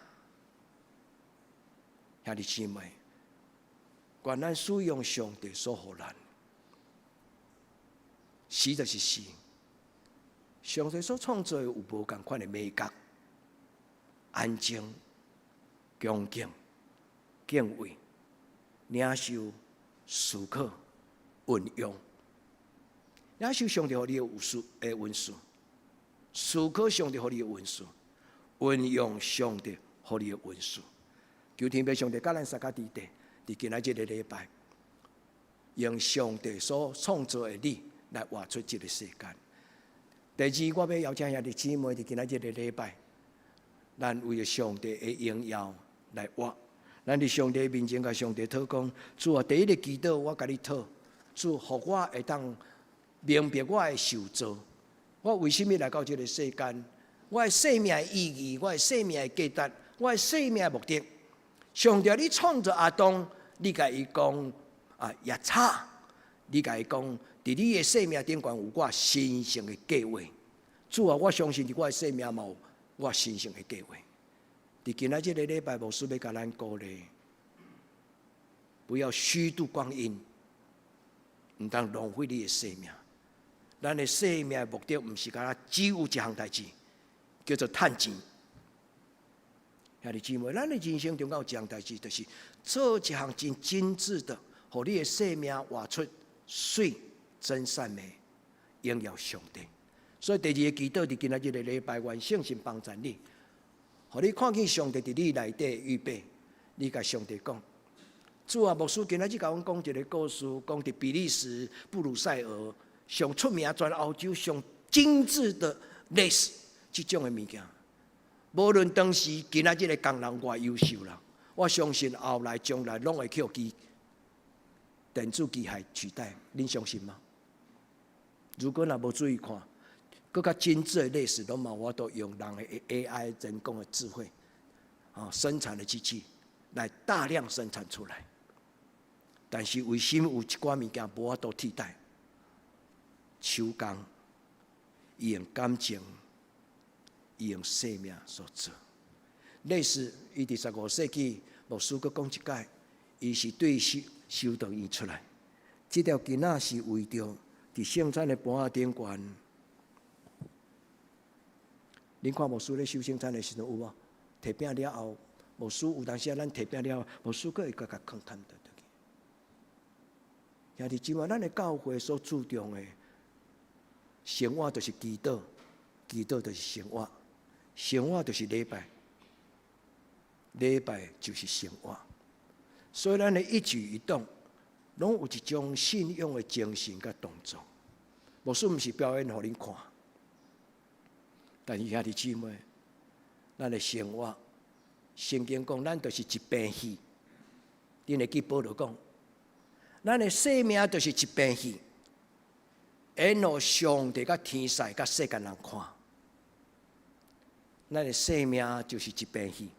兄弟姊妹，願咱使用上帝所予咱，死就是死。上帝所創造的有無仝款的美感，安靜、恭敬、敬畏、領受、思考、運用。領受上帝予你的恩賜，思考上帝予你的恩賜，運用上帝予你的恩賜。求天父上帝佮咱相佮佇佇，佇今仔這个禮拜，用上帝所創造的你來活出這个世間。第二，我欲邀請兄弟姊妹佇今仔這个禮拜，咱為著上帝的榮耀來活。咱佇上帝面前共上帝討講，主啊，第一个祈禱我共你討，主，予我會當明白我的受造，我為啥物來到這个世間？我的生命的意義，我的生命的價值，我的生命的目的。上帝，你創造亞當，你共伊講啊，יצר，你共伊講，佇你的生命頂懸有我神聖的計劃。主啊，我相信佇我的生命嘛有我神聖的計劃。佇今仔這个禮拜，牧師欲共咱鼓勵，不要虛度光陰，毋通浪費你的生命。咱的生命的目的，毋是干焦只有一項代誌，叫做趁錢。兄弟姊妹，咱的人生中間有一項代誌，就是做一項真精緻的，予你的生命活出媠真善美，榮耀上帝。所以第二个祈禱，佇今仔這个禮拜，願聖神幫助你，予你看見上帝佇你內底預備。你共上帝講，主啊，牧師今仔日共阮講一个故事，講佇比利時布魯塞爾上出名，全歐洲上精緻的蕾絲這種的物件。無論當時今仔這个工人偌優秀啦，我相信後來將來攏會予機電子機械取代，恁相信嗎？如果若無注意看，閣較精緻的蕾絲攏嘛有法度用人的 AI 人工的智慧，啊，生產的機器來大量生產出來。但是為啥物有一寡物件無法度替代？手工，伊用感情，伊用生命所做。類似伊佇15世紀，牧師閣講一擺，伊是對修修道院出來。這條巾仔是為著佇聖餐的盤仔頂懸。恁看牧師咧守聖餐的時陣有無？提餅了後，牧師有當時啊，咱提餅了後，牧師閣會閣共囥崁倒轉去。兄弟姊妹，咱的教會所注重的生活就是祈禱，祈禱就是生活，生活就是禮拜，禮拜就是生活。所以咱的一舉一動，攏有一種信仰的精神佮動作。牧師毋是表演予恁看，但是兄弟姊妹，咱的生活，聖經講，咱就是一棚戲。恁會記保羅講，咱的生命就是一棚戲，演予上帝佮天使佮世間人看。咱的生命就是一棚戲，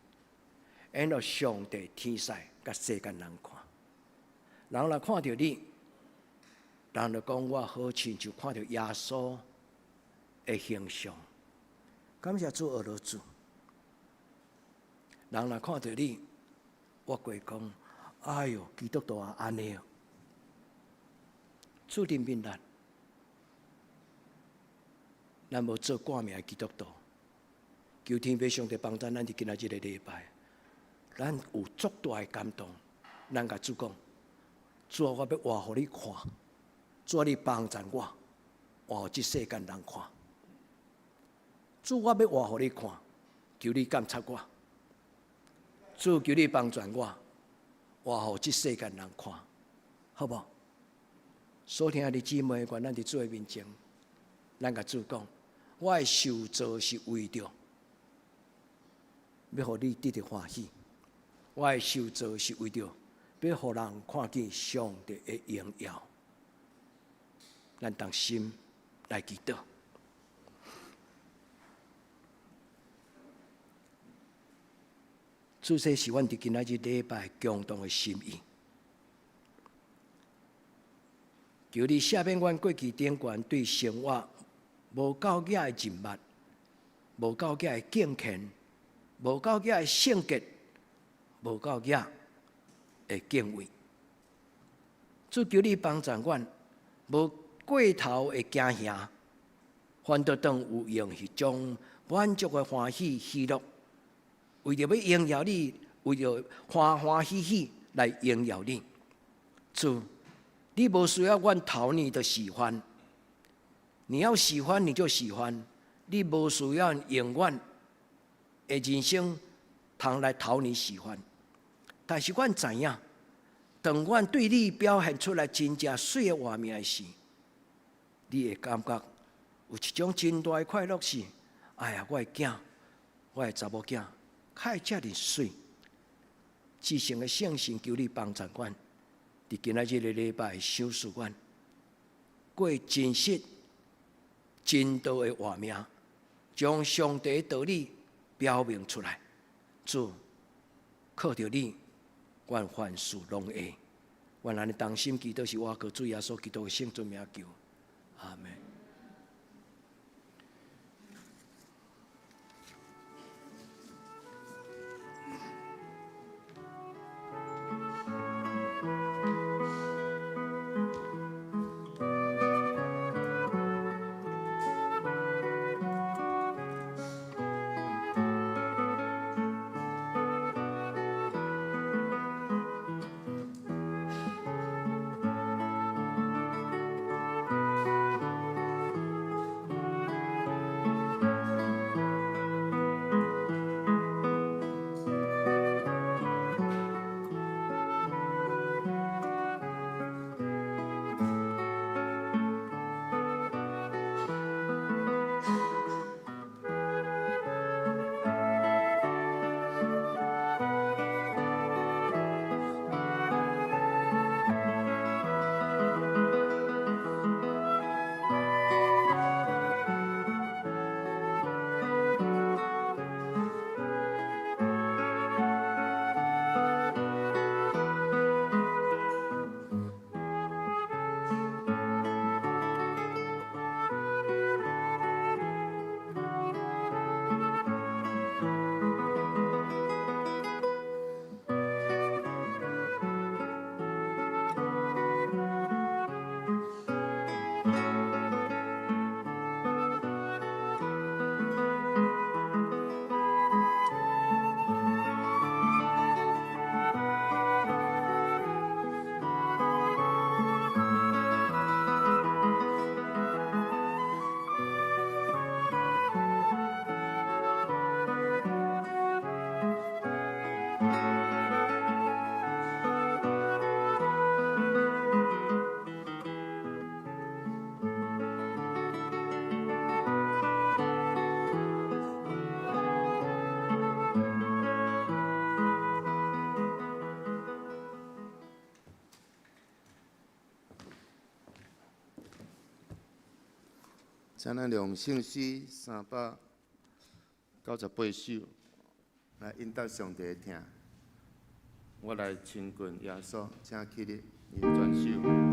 演予上帝、天使佮世間人看。人若看著你，人就講我好親像看著耶穌的形象。感謝主，阿羅主。人若看著你，我會講：哎喲，基督徒啊，按呢哦。主憐憫咱，咱無做掛名的基督徒。求天父上帝幫助咱佇今仔這个禮拜，咱有足大的感動。咱共主講：主啊，我欲活予你看，主啊，你幫助我，活予這世間人看。主，我欲活予你看，求你監察我。主，求你幫助我，活予這世間人看，好無？所聽的姊妹，願咱佇主的面前，咱共主講：我的受造是為著欲予你得著歡喜，我的受造是為著欲予人看見上帝的榮耀。咱同心來祈禱。主，這是阮佇今仔日禮拜共同的心意。求你赦免阮過去頂懸對生活無夠額的認捌，無夠額的敬虔，無夠額的聖潔，無夠額的敬畏。主，求你幫助阮，無過頭的驚嚇，反倒當有用彼種滿足的歡喜喜樂，為著欲榮耀你，為著歡歡喜喜來榮耀你。主，你無需要阮討你的喜歡，你要喜歡你就喜歡，你無需要用阮的人生通來討你喜歡。但是阮知影，當阮對你表現出來真正媠的畫面時，你會感覺有一種真大的快樂是，哎呀，我的囝，我的查某囝，較會遮爾媠。至聖的聖神，求你幫助阮，佇今仔日的禮拜賞賜阮，過真實、真道的活命，將上帝的道理表明出來。主，靠著你，阮凡事攏會。阮按呢同心祈禱，是倚靠主耶穌基督的聖尊名求。阿門。請咱用聖詩398首來應答上帝的疼。我來親近耶穌，請起立，轉首。我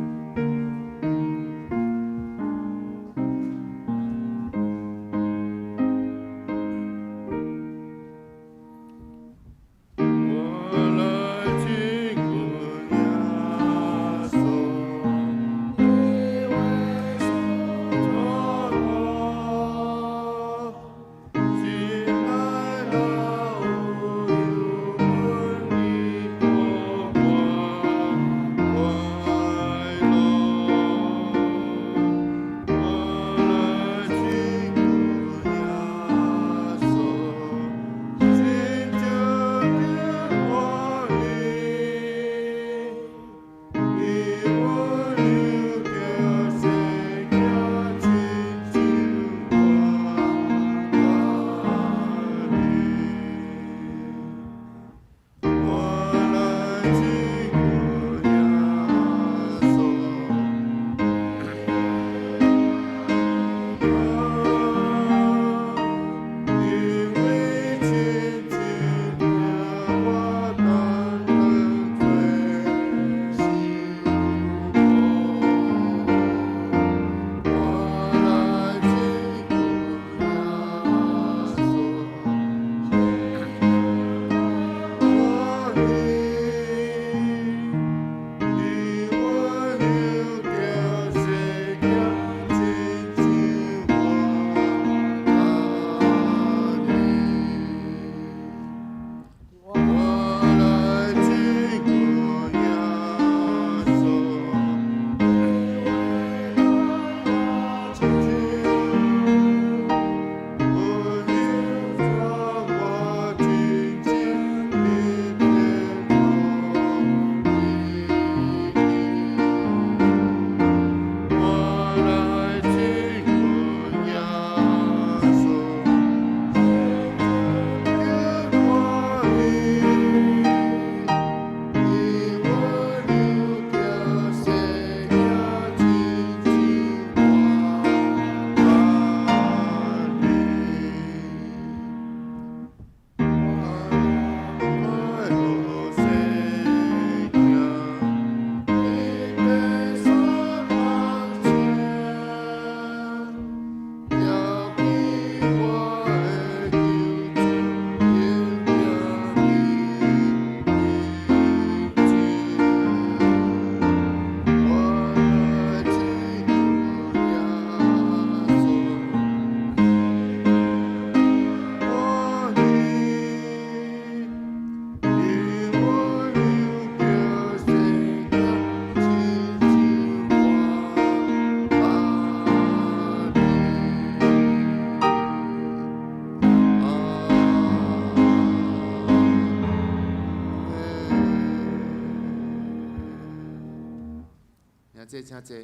坐，請坐。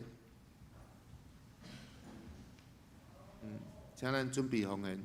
請咱準備奉獻。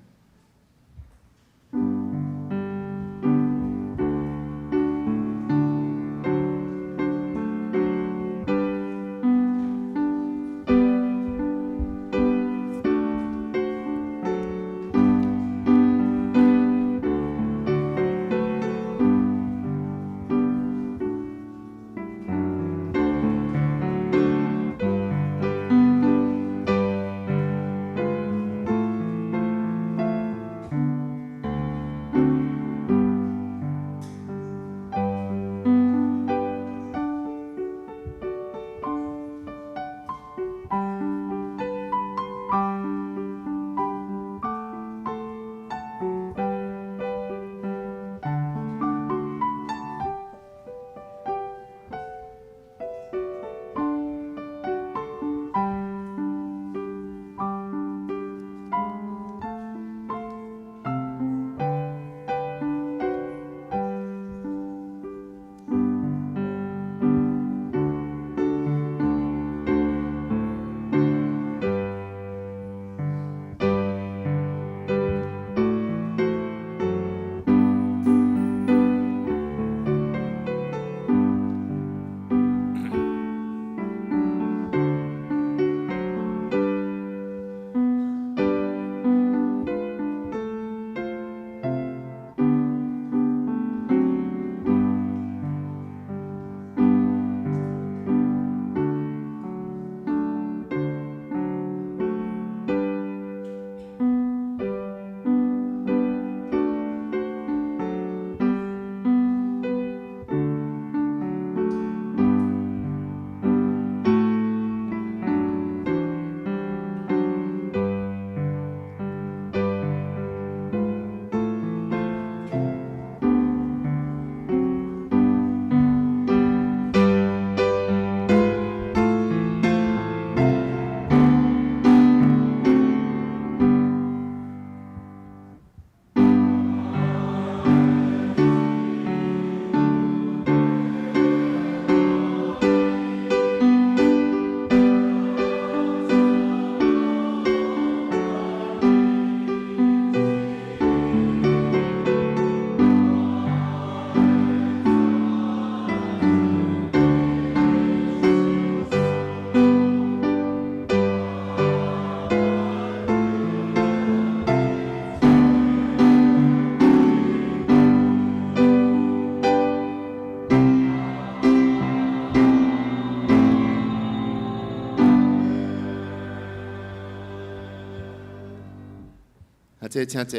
這請坐，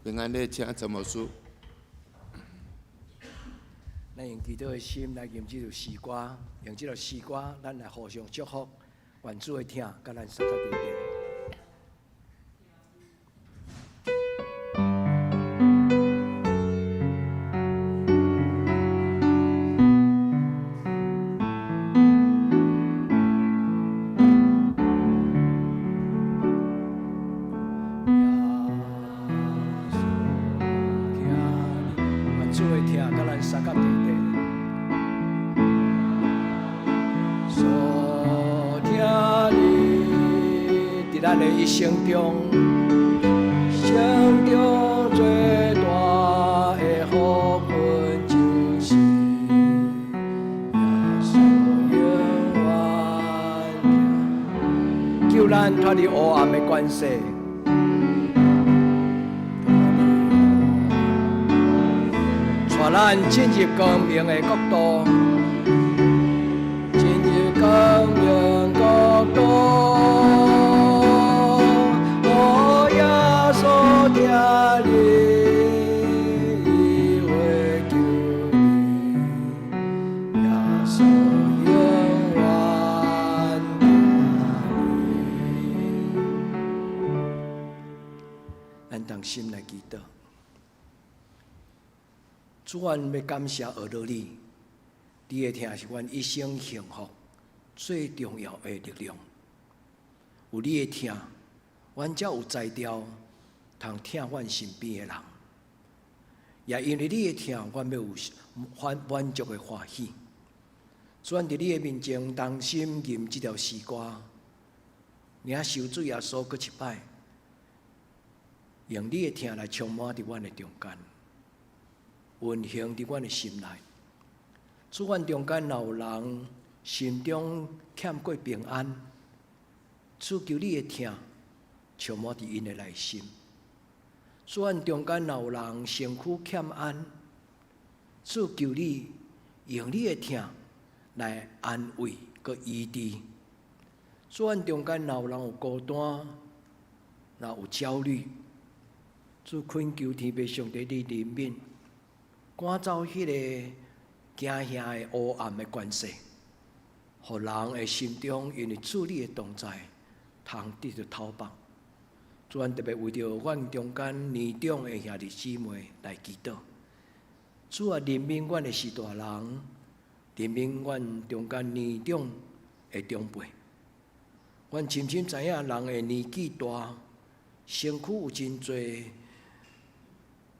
平安禮請陳牧師。咱用祈禱的心來吟這首詩歌，用這首詩歌，咱來互相祝福，願主的疼佮咱相佮地面。主的疼佮咱相佮地地，所疼你，伫咱的一生中，生中最大的福分就是耶穌永遠疼，救咱脫離黑暗的權勢。帶咱進入光明的國度，進入光明國度。哦，耶穌疼你，伊會救你，耶穌永遠疼你。咱同心來祈禱。主，阮欲感謝阿樂你，你的疼是阮一生幸福最重要的力量。有你的疼，阮才有才調通疼阮身邊的人。也因為你的疼，阮欲有滿滿足的歡喜。主，阮佇你的面前同心吟這條詩歌，領受主耶穌閣一擺，用你的疼來充滿佇阮的中間，運行佇阮的心內。主，阮中間若有人心中欠過平安，主求你的疼充滿佇𪜶的內心。主，阮中間若有人身軀欠安，主求你用你的疼來安慰閣醫治。主，阮中間若有人有孤單，若有焦慮，主懇求天父上帝你憐憫，趕走彼個驚嚇的烏暗的權勢，予人的心中因為主你的同在，通得著透放。主，阮特別為著阮中間年長的兄弟姊妹來祈禱。主啊，憐憫阮的序大人，憐憫阮中間年長的長輩。阮深深知影，人的年紀大，身軀有真濟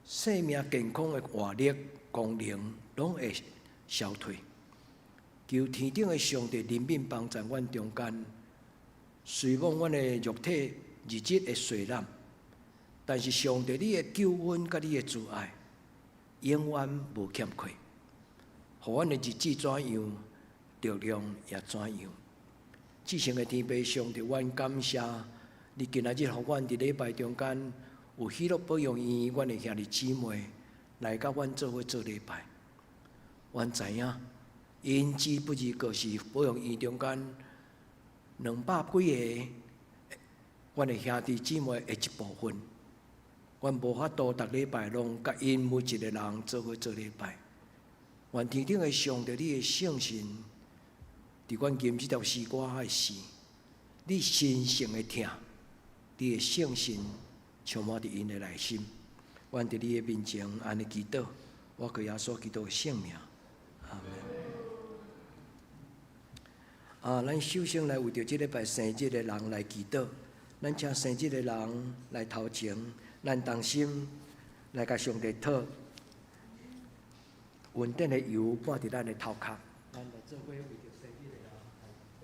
生命健康的活力功能，攏會消退。求天頂的上帝憐憫幫助阮中間，雖罔阮的肉體日日會衰老，但是上帝你的救恩佮你的慈愛，永遠無欠缺。予阮的日子怎樣，力量也怎樣。至聖的天父上帝，阮感謝你今仔日予阮佇禮拜中間有喜樂保養院，阮的兄弟姊妹來佮阮做伙做禮拜。阮知影，𪜶只不過是保養院中間兩百幾个阮的兄弟姊妹的一部分。阮無法度逐禮拜攏佮𪜶每一个人做伙做禮拜。願天頂的上帝，你的聖神，佇阮吟這條詩歌的時，你神聖的疼，你的聖神充滿佇𪜶的內心。阮佇你的面前按呢祈禱，我靠耶穌基督的聖名，阿門。啊，咱首先來為著這禮拜生日的人來祈禱，咱請生日的人來頭前，咱同心來共上帝討，恩典的油抹佇咱的頭殼。咱來做伙為著生日的人來祈禱。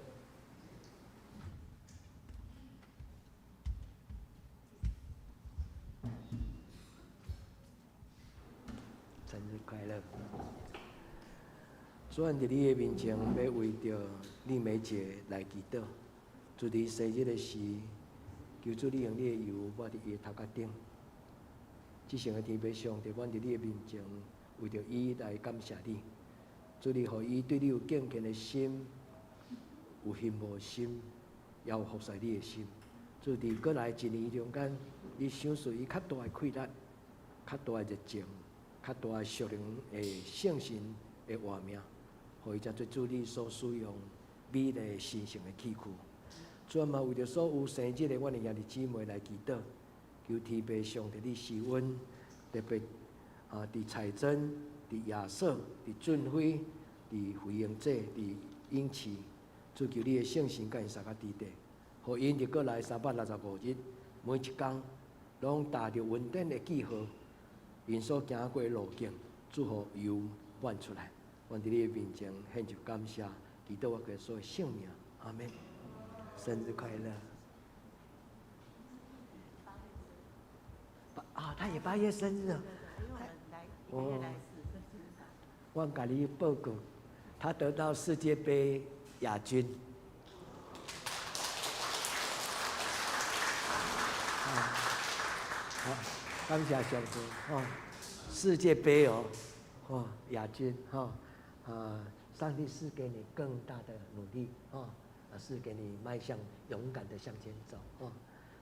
生日快樂！主，阮佇你的面前，欲為著麗梅姐來祈禱。主佇生日的時，求主你用你的油抹佇伊的頭殼頂。至聖的天父上帝，阮佇你的面前，為著伊來感謝你。主，你予伊對你有敬虔的心，有羨慕的心，也有服侍你的心。主，佇過來一年中間，你賞賜伊較大的氣力，較大的熱情，較大的屬靈的聖神的活命，予伊成做主你所使用美麗神聖的器具。主嘛，為著所有生日的阮的兄弟姊妹來祈禱，求天父上帝你施恩，特別啊，佇彩珍、佇亞瑟、佇俊輝、佇惠英姐、佇英慈，主求你的聖神佮𪜶相佮佇底，予𪜶佇過來365日，每一工攏踏著恩典的記號，𪜶所行過的路徑，主予油滿出來。阮佇你的面前獻上感謝，祈禱我耶穌的聖名，阿門。生日快樂！啊，他也8月生日啊！哦，我共你報告，他得到世界盃亞軍。啊，好，感謝上帝哦，世界盃哦，哦，亞軍哈，啊，上帝賜給你更大的努力哦。啊，是給你邁向勇敢的向前走哦。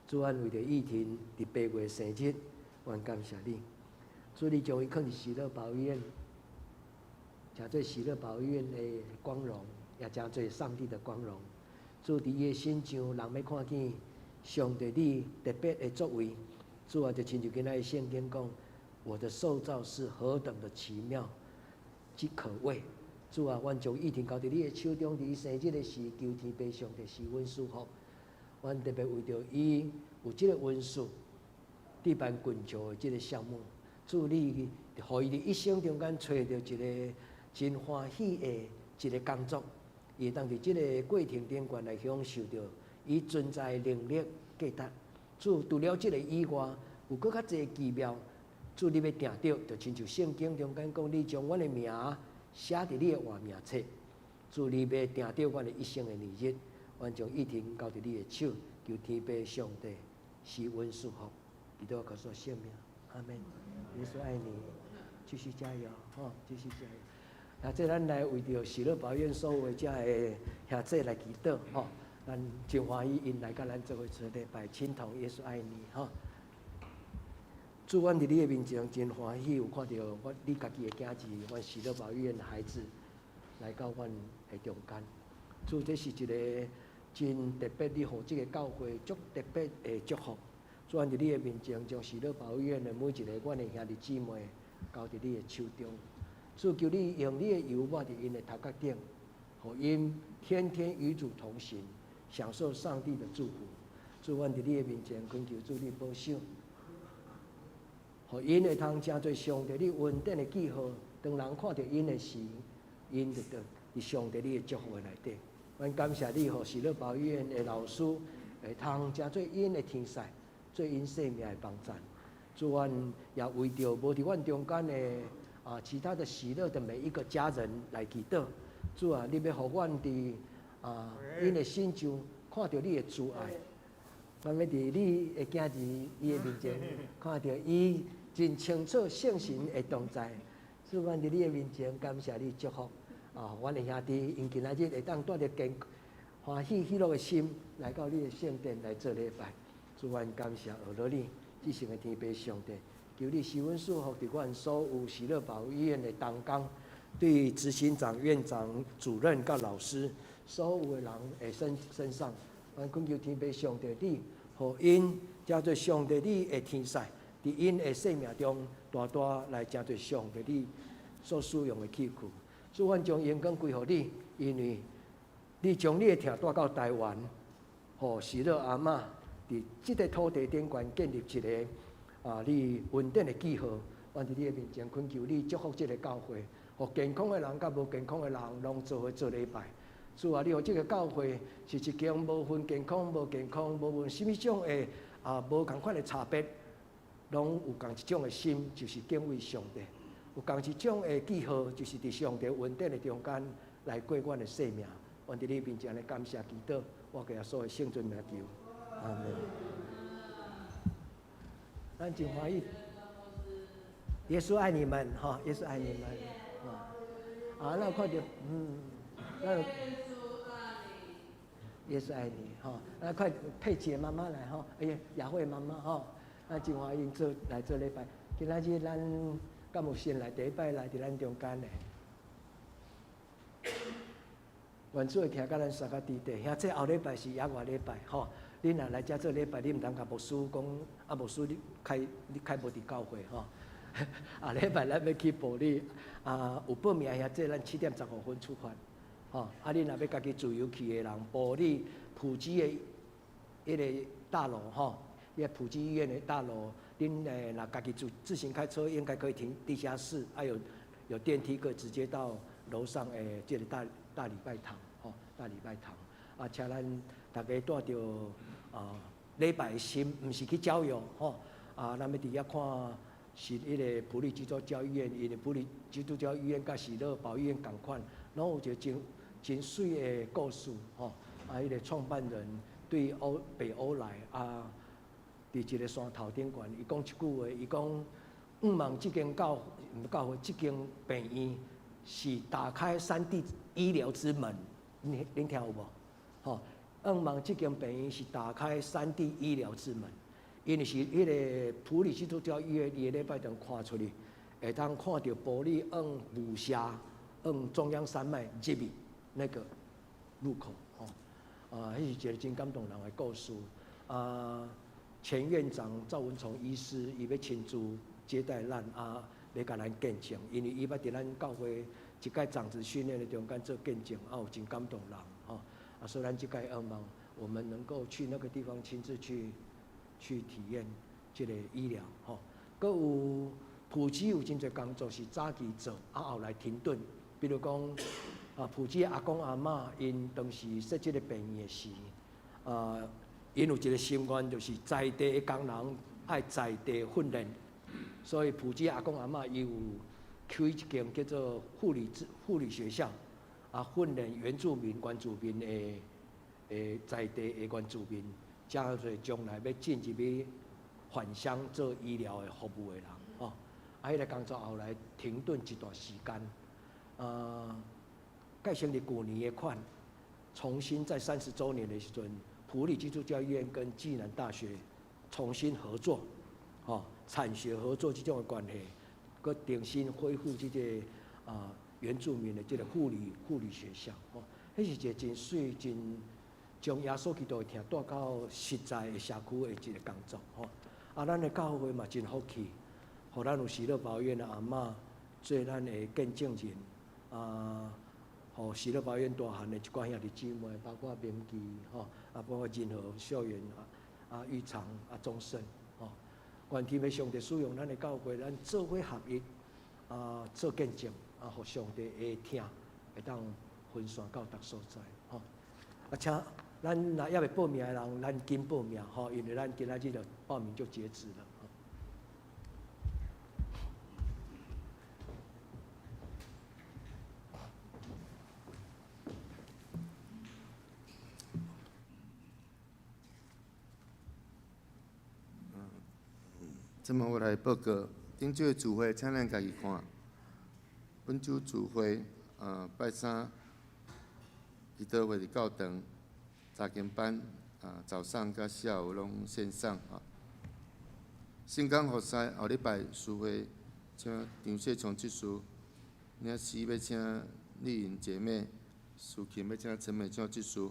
主啊，為著玉婷佇8月生日，阮感謝你。主，你將伊囥佇喜樂保育院，成做喜樂保育院的光榮，也成做上帝的光榮。主佇伊的身上，人欲看見上帝你特別的作為。主啊，就親像今仔日聖經講，我的受造是何等的奇妙，之可畏。主啊，阮將玉婷交佇你的手中，佇伊生日的時，求天父上帝賜恩賜福。阮特別為著伊有這个恩賜，置辦棍球的這个項目，主你予伊佇一生中間揣著一个真歡喜的一个工作，伊會當佇這个過程頂懸來享受著伊存在能力價值。主除了這个以外，有閣較濟奇妙。主你欲定著，就親像聖經中間講，你將阮的名寫佇你的活命冊。主你欲定著阮的一生的年日，阮將一天交佇你的手，求天父上帝施恩賜福，祈禱靠主聖名，阿門。耶穌愛你，繼續加油，吼，繼續加油。啊，這咱來為著喜樂保育院所有的遮个兄姊來祈禱，吼，咱真歡喜𪜶來佮咱做伙做禮拜，親同耶穌愛你，吼。主，阮佇你的面前真歡喜，有看著我你家己的囝兒，阮喜樂保育院的孩子來到阮的中間。主，這是一个真特別，你予這个教會足特別的祝福。主，阮佇你的面前，將喜樂保育院的每一个阮的兄弟姊妹交佇你的手中。主，求你用你的油抹佇𪜶的頭殼頂，予𪜶天天與主同行，享受上帝的祝福。主，阮佇你的面前懇求主你保守，予𪜶會通成做上帝你恩典的記號。當人看著𪜶的時，𪜶就得佇上帝你的祝福的內底。阮感謝你，予喜樂保育院的老師會通成做𪜶的天使，做𪜶生命的幫贊。主，阮也為著無佇阮中間的啊，其他的喜樂的每一個家人來祈禱。主啊，你欲予阮佇啊𪜶的身上看著你的慈愛。阮欲佇你的囝兒伊的面前看著伊真清楚聖神的同在。主，阮佇你的面前感謝你祝福啊！阮的兄弟𪜶今仔日會當帶著健歡喜喜樂的心來到你的聖殿來做禮拜。主，阮感謝阿羅你，至聖的天父上帝，求你施恩賜福佇阮所有喜樂保育院的同工，對執行長、院長、主任佮老師，所有的人的身上，阮懇求天父上帝，你予𪜶成做上帝你的天使，佇𪜶的生命中大大來成做上帝你所使用的器具。主，阮將榮光歸予你，因為你將你的疼帶到台灣，予喜樂阿嬤佇這个土地頂懸建立一个啊，你恩典的記號。阮佇你的面前懇求你祝福這个教會，予健康的人佮無健康的人攏做伙做禮拜。主啊，你予這个教會是一間無分健康無健康、無分啥物種的啊，無仝款的差別，攏有仝一種的心，就是敬畏上帝；有仝一種的記號，就是佇上帝恩典的中間來過阮的生命。阮佇你面前來感謝祈禱，我耶穌的聖尊名求，阿門。咱真歡喜，耶穌愛你們，哈！耶穌愛你們，啊！啊，那快點，嗯，那耶穌愛你，哈！那快佩姐媽媽來，哈！哎呀，雅慧媽媽，哈！那真歡喜做來做禮拜，今仔日咱敢有新來第一擺來佇咱中間的？願主會聽佮咱相佮佇地，兄這後禮拜是額外禮拜，吼！恁若來遮做禮拜，你毋通共牧師講，啊牧師你開你開無佇教會吼。後禮拜咱欲去埔里，啊有報名兄這咱7點15分出發，吼！啊恁若欲家己自由去的人，埔里埔基的彼个大樓吼，彼个埔基醫院的大樓，恁若家己自行開車，應該可以停地下室，啊有電梯可以直接到樓上的這个大禮拜堂，吼，大禮拜堂，啊，請咱逐家帶著啊禮拜的心，毋是去郊遊，吼，啊，咱欲佇遐看是彼个埔里基督教醫院，因為埔里基督教醫院佮喜樂保育院仝款，攏有一個真真媠的故事，吼，啊，彼个創辦人對歐北歐來啊，佇一個山頭頂懸，伊講一句話，伊講，向望這間教毋教會，這間病院是打開山地醫療之門，恁聽有無？吼，向望這間病院是打開山地醫療之門，因為是彼个埔里基督教醫院，伊的禮拜堂看出去，會當看著埔里往霧社、往中央山脈入去那個入口，吼，啊，彼是一個真感動人的故事。啊，前院長趙文崇醫師，伊欲親自接待咱啊，欲共咱見證，因為伊捌佇咱教會一屆長子訓練的中間做見證，啊，有真感動人，吼。啊，所以咱這屆向望，我們能夠去那個地方親自去體驗這個醫療，吼。閣有埔基有真濟工作是早期做，啊後來停頓，比如講啊，埔基阿公阿嬤𪜶當時設這个病院的時，啊，𪜶有一个心願，就是在地的工人愛在地訓練，所以埔基阿公阿嬤伊有開一間叫做護理學校，啊，訓練原住民的在地的原住民，才做將來欲進入去返鄉做醫療的服務的人，吼。啊，彼个工作後來停頓一段時間，啊，蓋成佇舊年的款，重新在30週年的時陣，埔里基督教醫院跟暨南大學重新合作，吼，產學合作這種的關係，閣重新恢復這个啊原住民的這个護理學校，吼，彼是一个真媠真將耶穌基督的疼帶到實在的社區的一个工作，吼。啊，咱的教會嘛真福氣，予咱有喜樂保育院的阿嬤做咱的見證人，啊，予喜樂保育院大漢的一寡兄弟姊妹，包括明基，吼，啊，包括仁和、秀元、啊玉長、啊宗盛，吼，願天父上帝使用咱的教會，咱做伙合一，啊，做見證，啊，予上帝的疼會當分散到逐所在，吼。啊，請咱若猶未報名的人，咱緊報名，吼，因為咱今仔日就報名就截止了。這麼我來報告，頂週的聚會，請咱家己看。本週聚會，拜三，祈禱會佇教堂，查經班，啊，早上佮下午攏線上啊。聖工服侍後禮拜聚會，請張世聰執事，領詩欲請麗穎姐妹，司琴欲請陳美笑執事，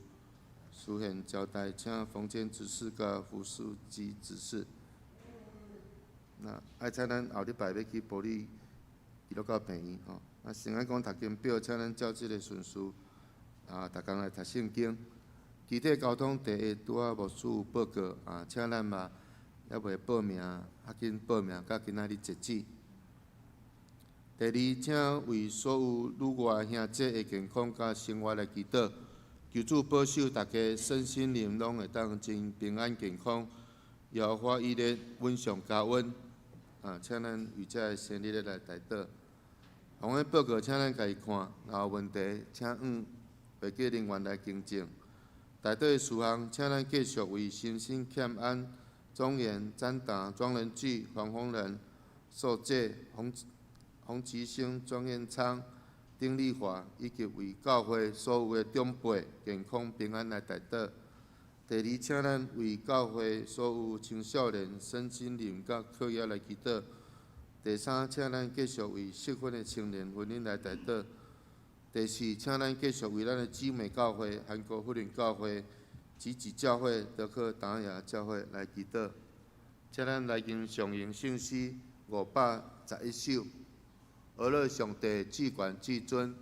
書獻交代請馮堅執事佮胡書記執事。那愛請咱後禮拜欲去埔里基督教病院吼。啊，聖安講讀經表，請咱照這个順序，啊，逐工來讀聖經。肢體交通第一拄仔牧師有報告，啊，請咱嘛猶未報名，較緊報名，到今仔日截止。第二，請為所有旅外兄姐的健康佮生活來祈禱，求主保守大家身心靈攏會當真平安健康，耶和華以勒穩上加穩。啊，請咱為這个生日來代禱。防疫報告，請咱家己看，若有問題，請向會計人員來更正。代禱的事項，請咱繼續為心心欠安、莊嚴、詹達、莊仁濟、黃宏仁、壽介、洪洪吉星、莊彦昌、丁麗華，以及為教會所有的長輩健康平安來代禱。第二，請咱為教會所有青少年身心靈佮課業來祈禱。第三，請咱繼續為適婚的青年婚姻來代禱。第四，請咱繼續為咱的姊妹教會、韓國福林教會、集集教會、德克達雅教會來祈禱。請咱來吟誦詠聖詩511首，阿樂上帝至懸至尊，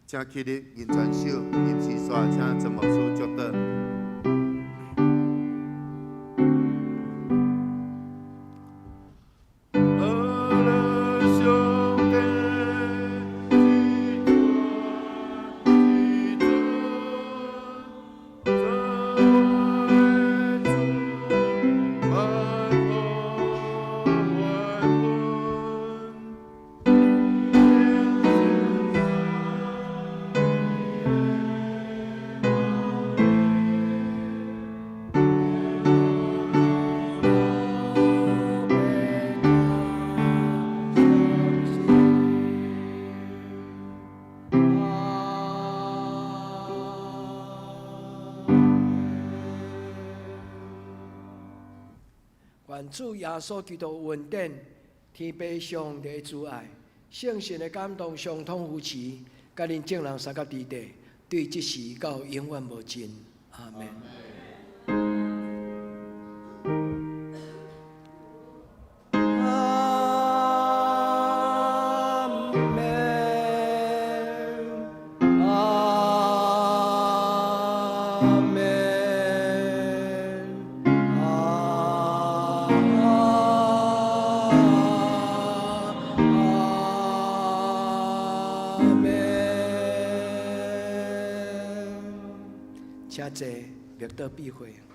請起立吟全首，吟詩煞請陳牧師祝禱。願主耶穌基督恩典、天父上帝的慈愛、聖神的感動、相通扶持，佮恁眾人相佮佇底，對這時到永遠無盡。阿們。阿們，阿們，阿們。誠濟默禱庇會。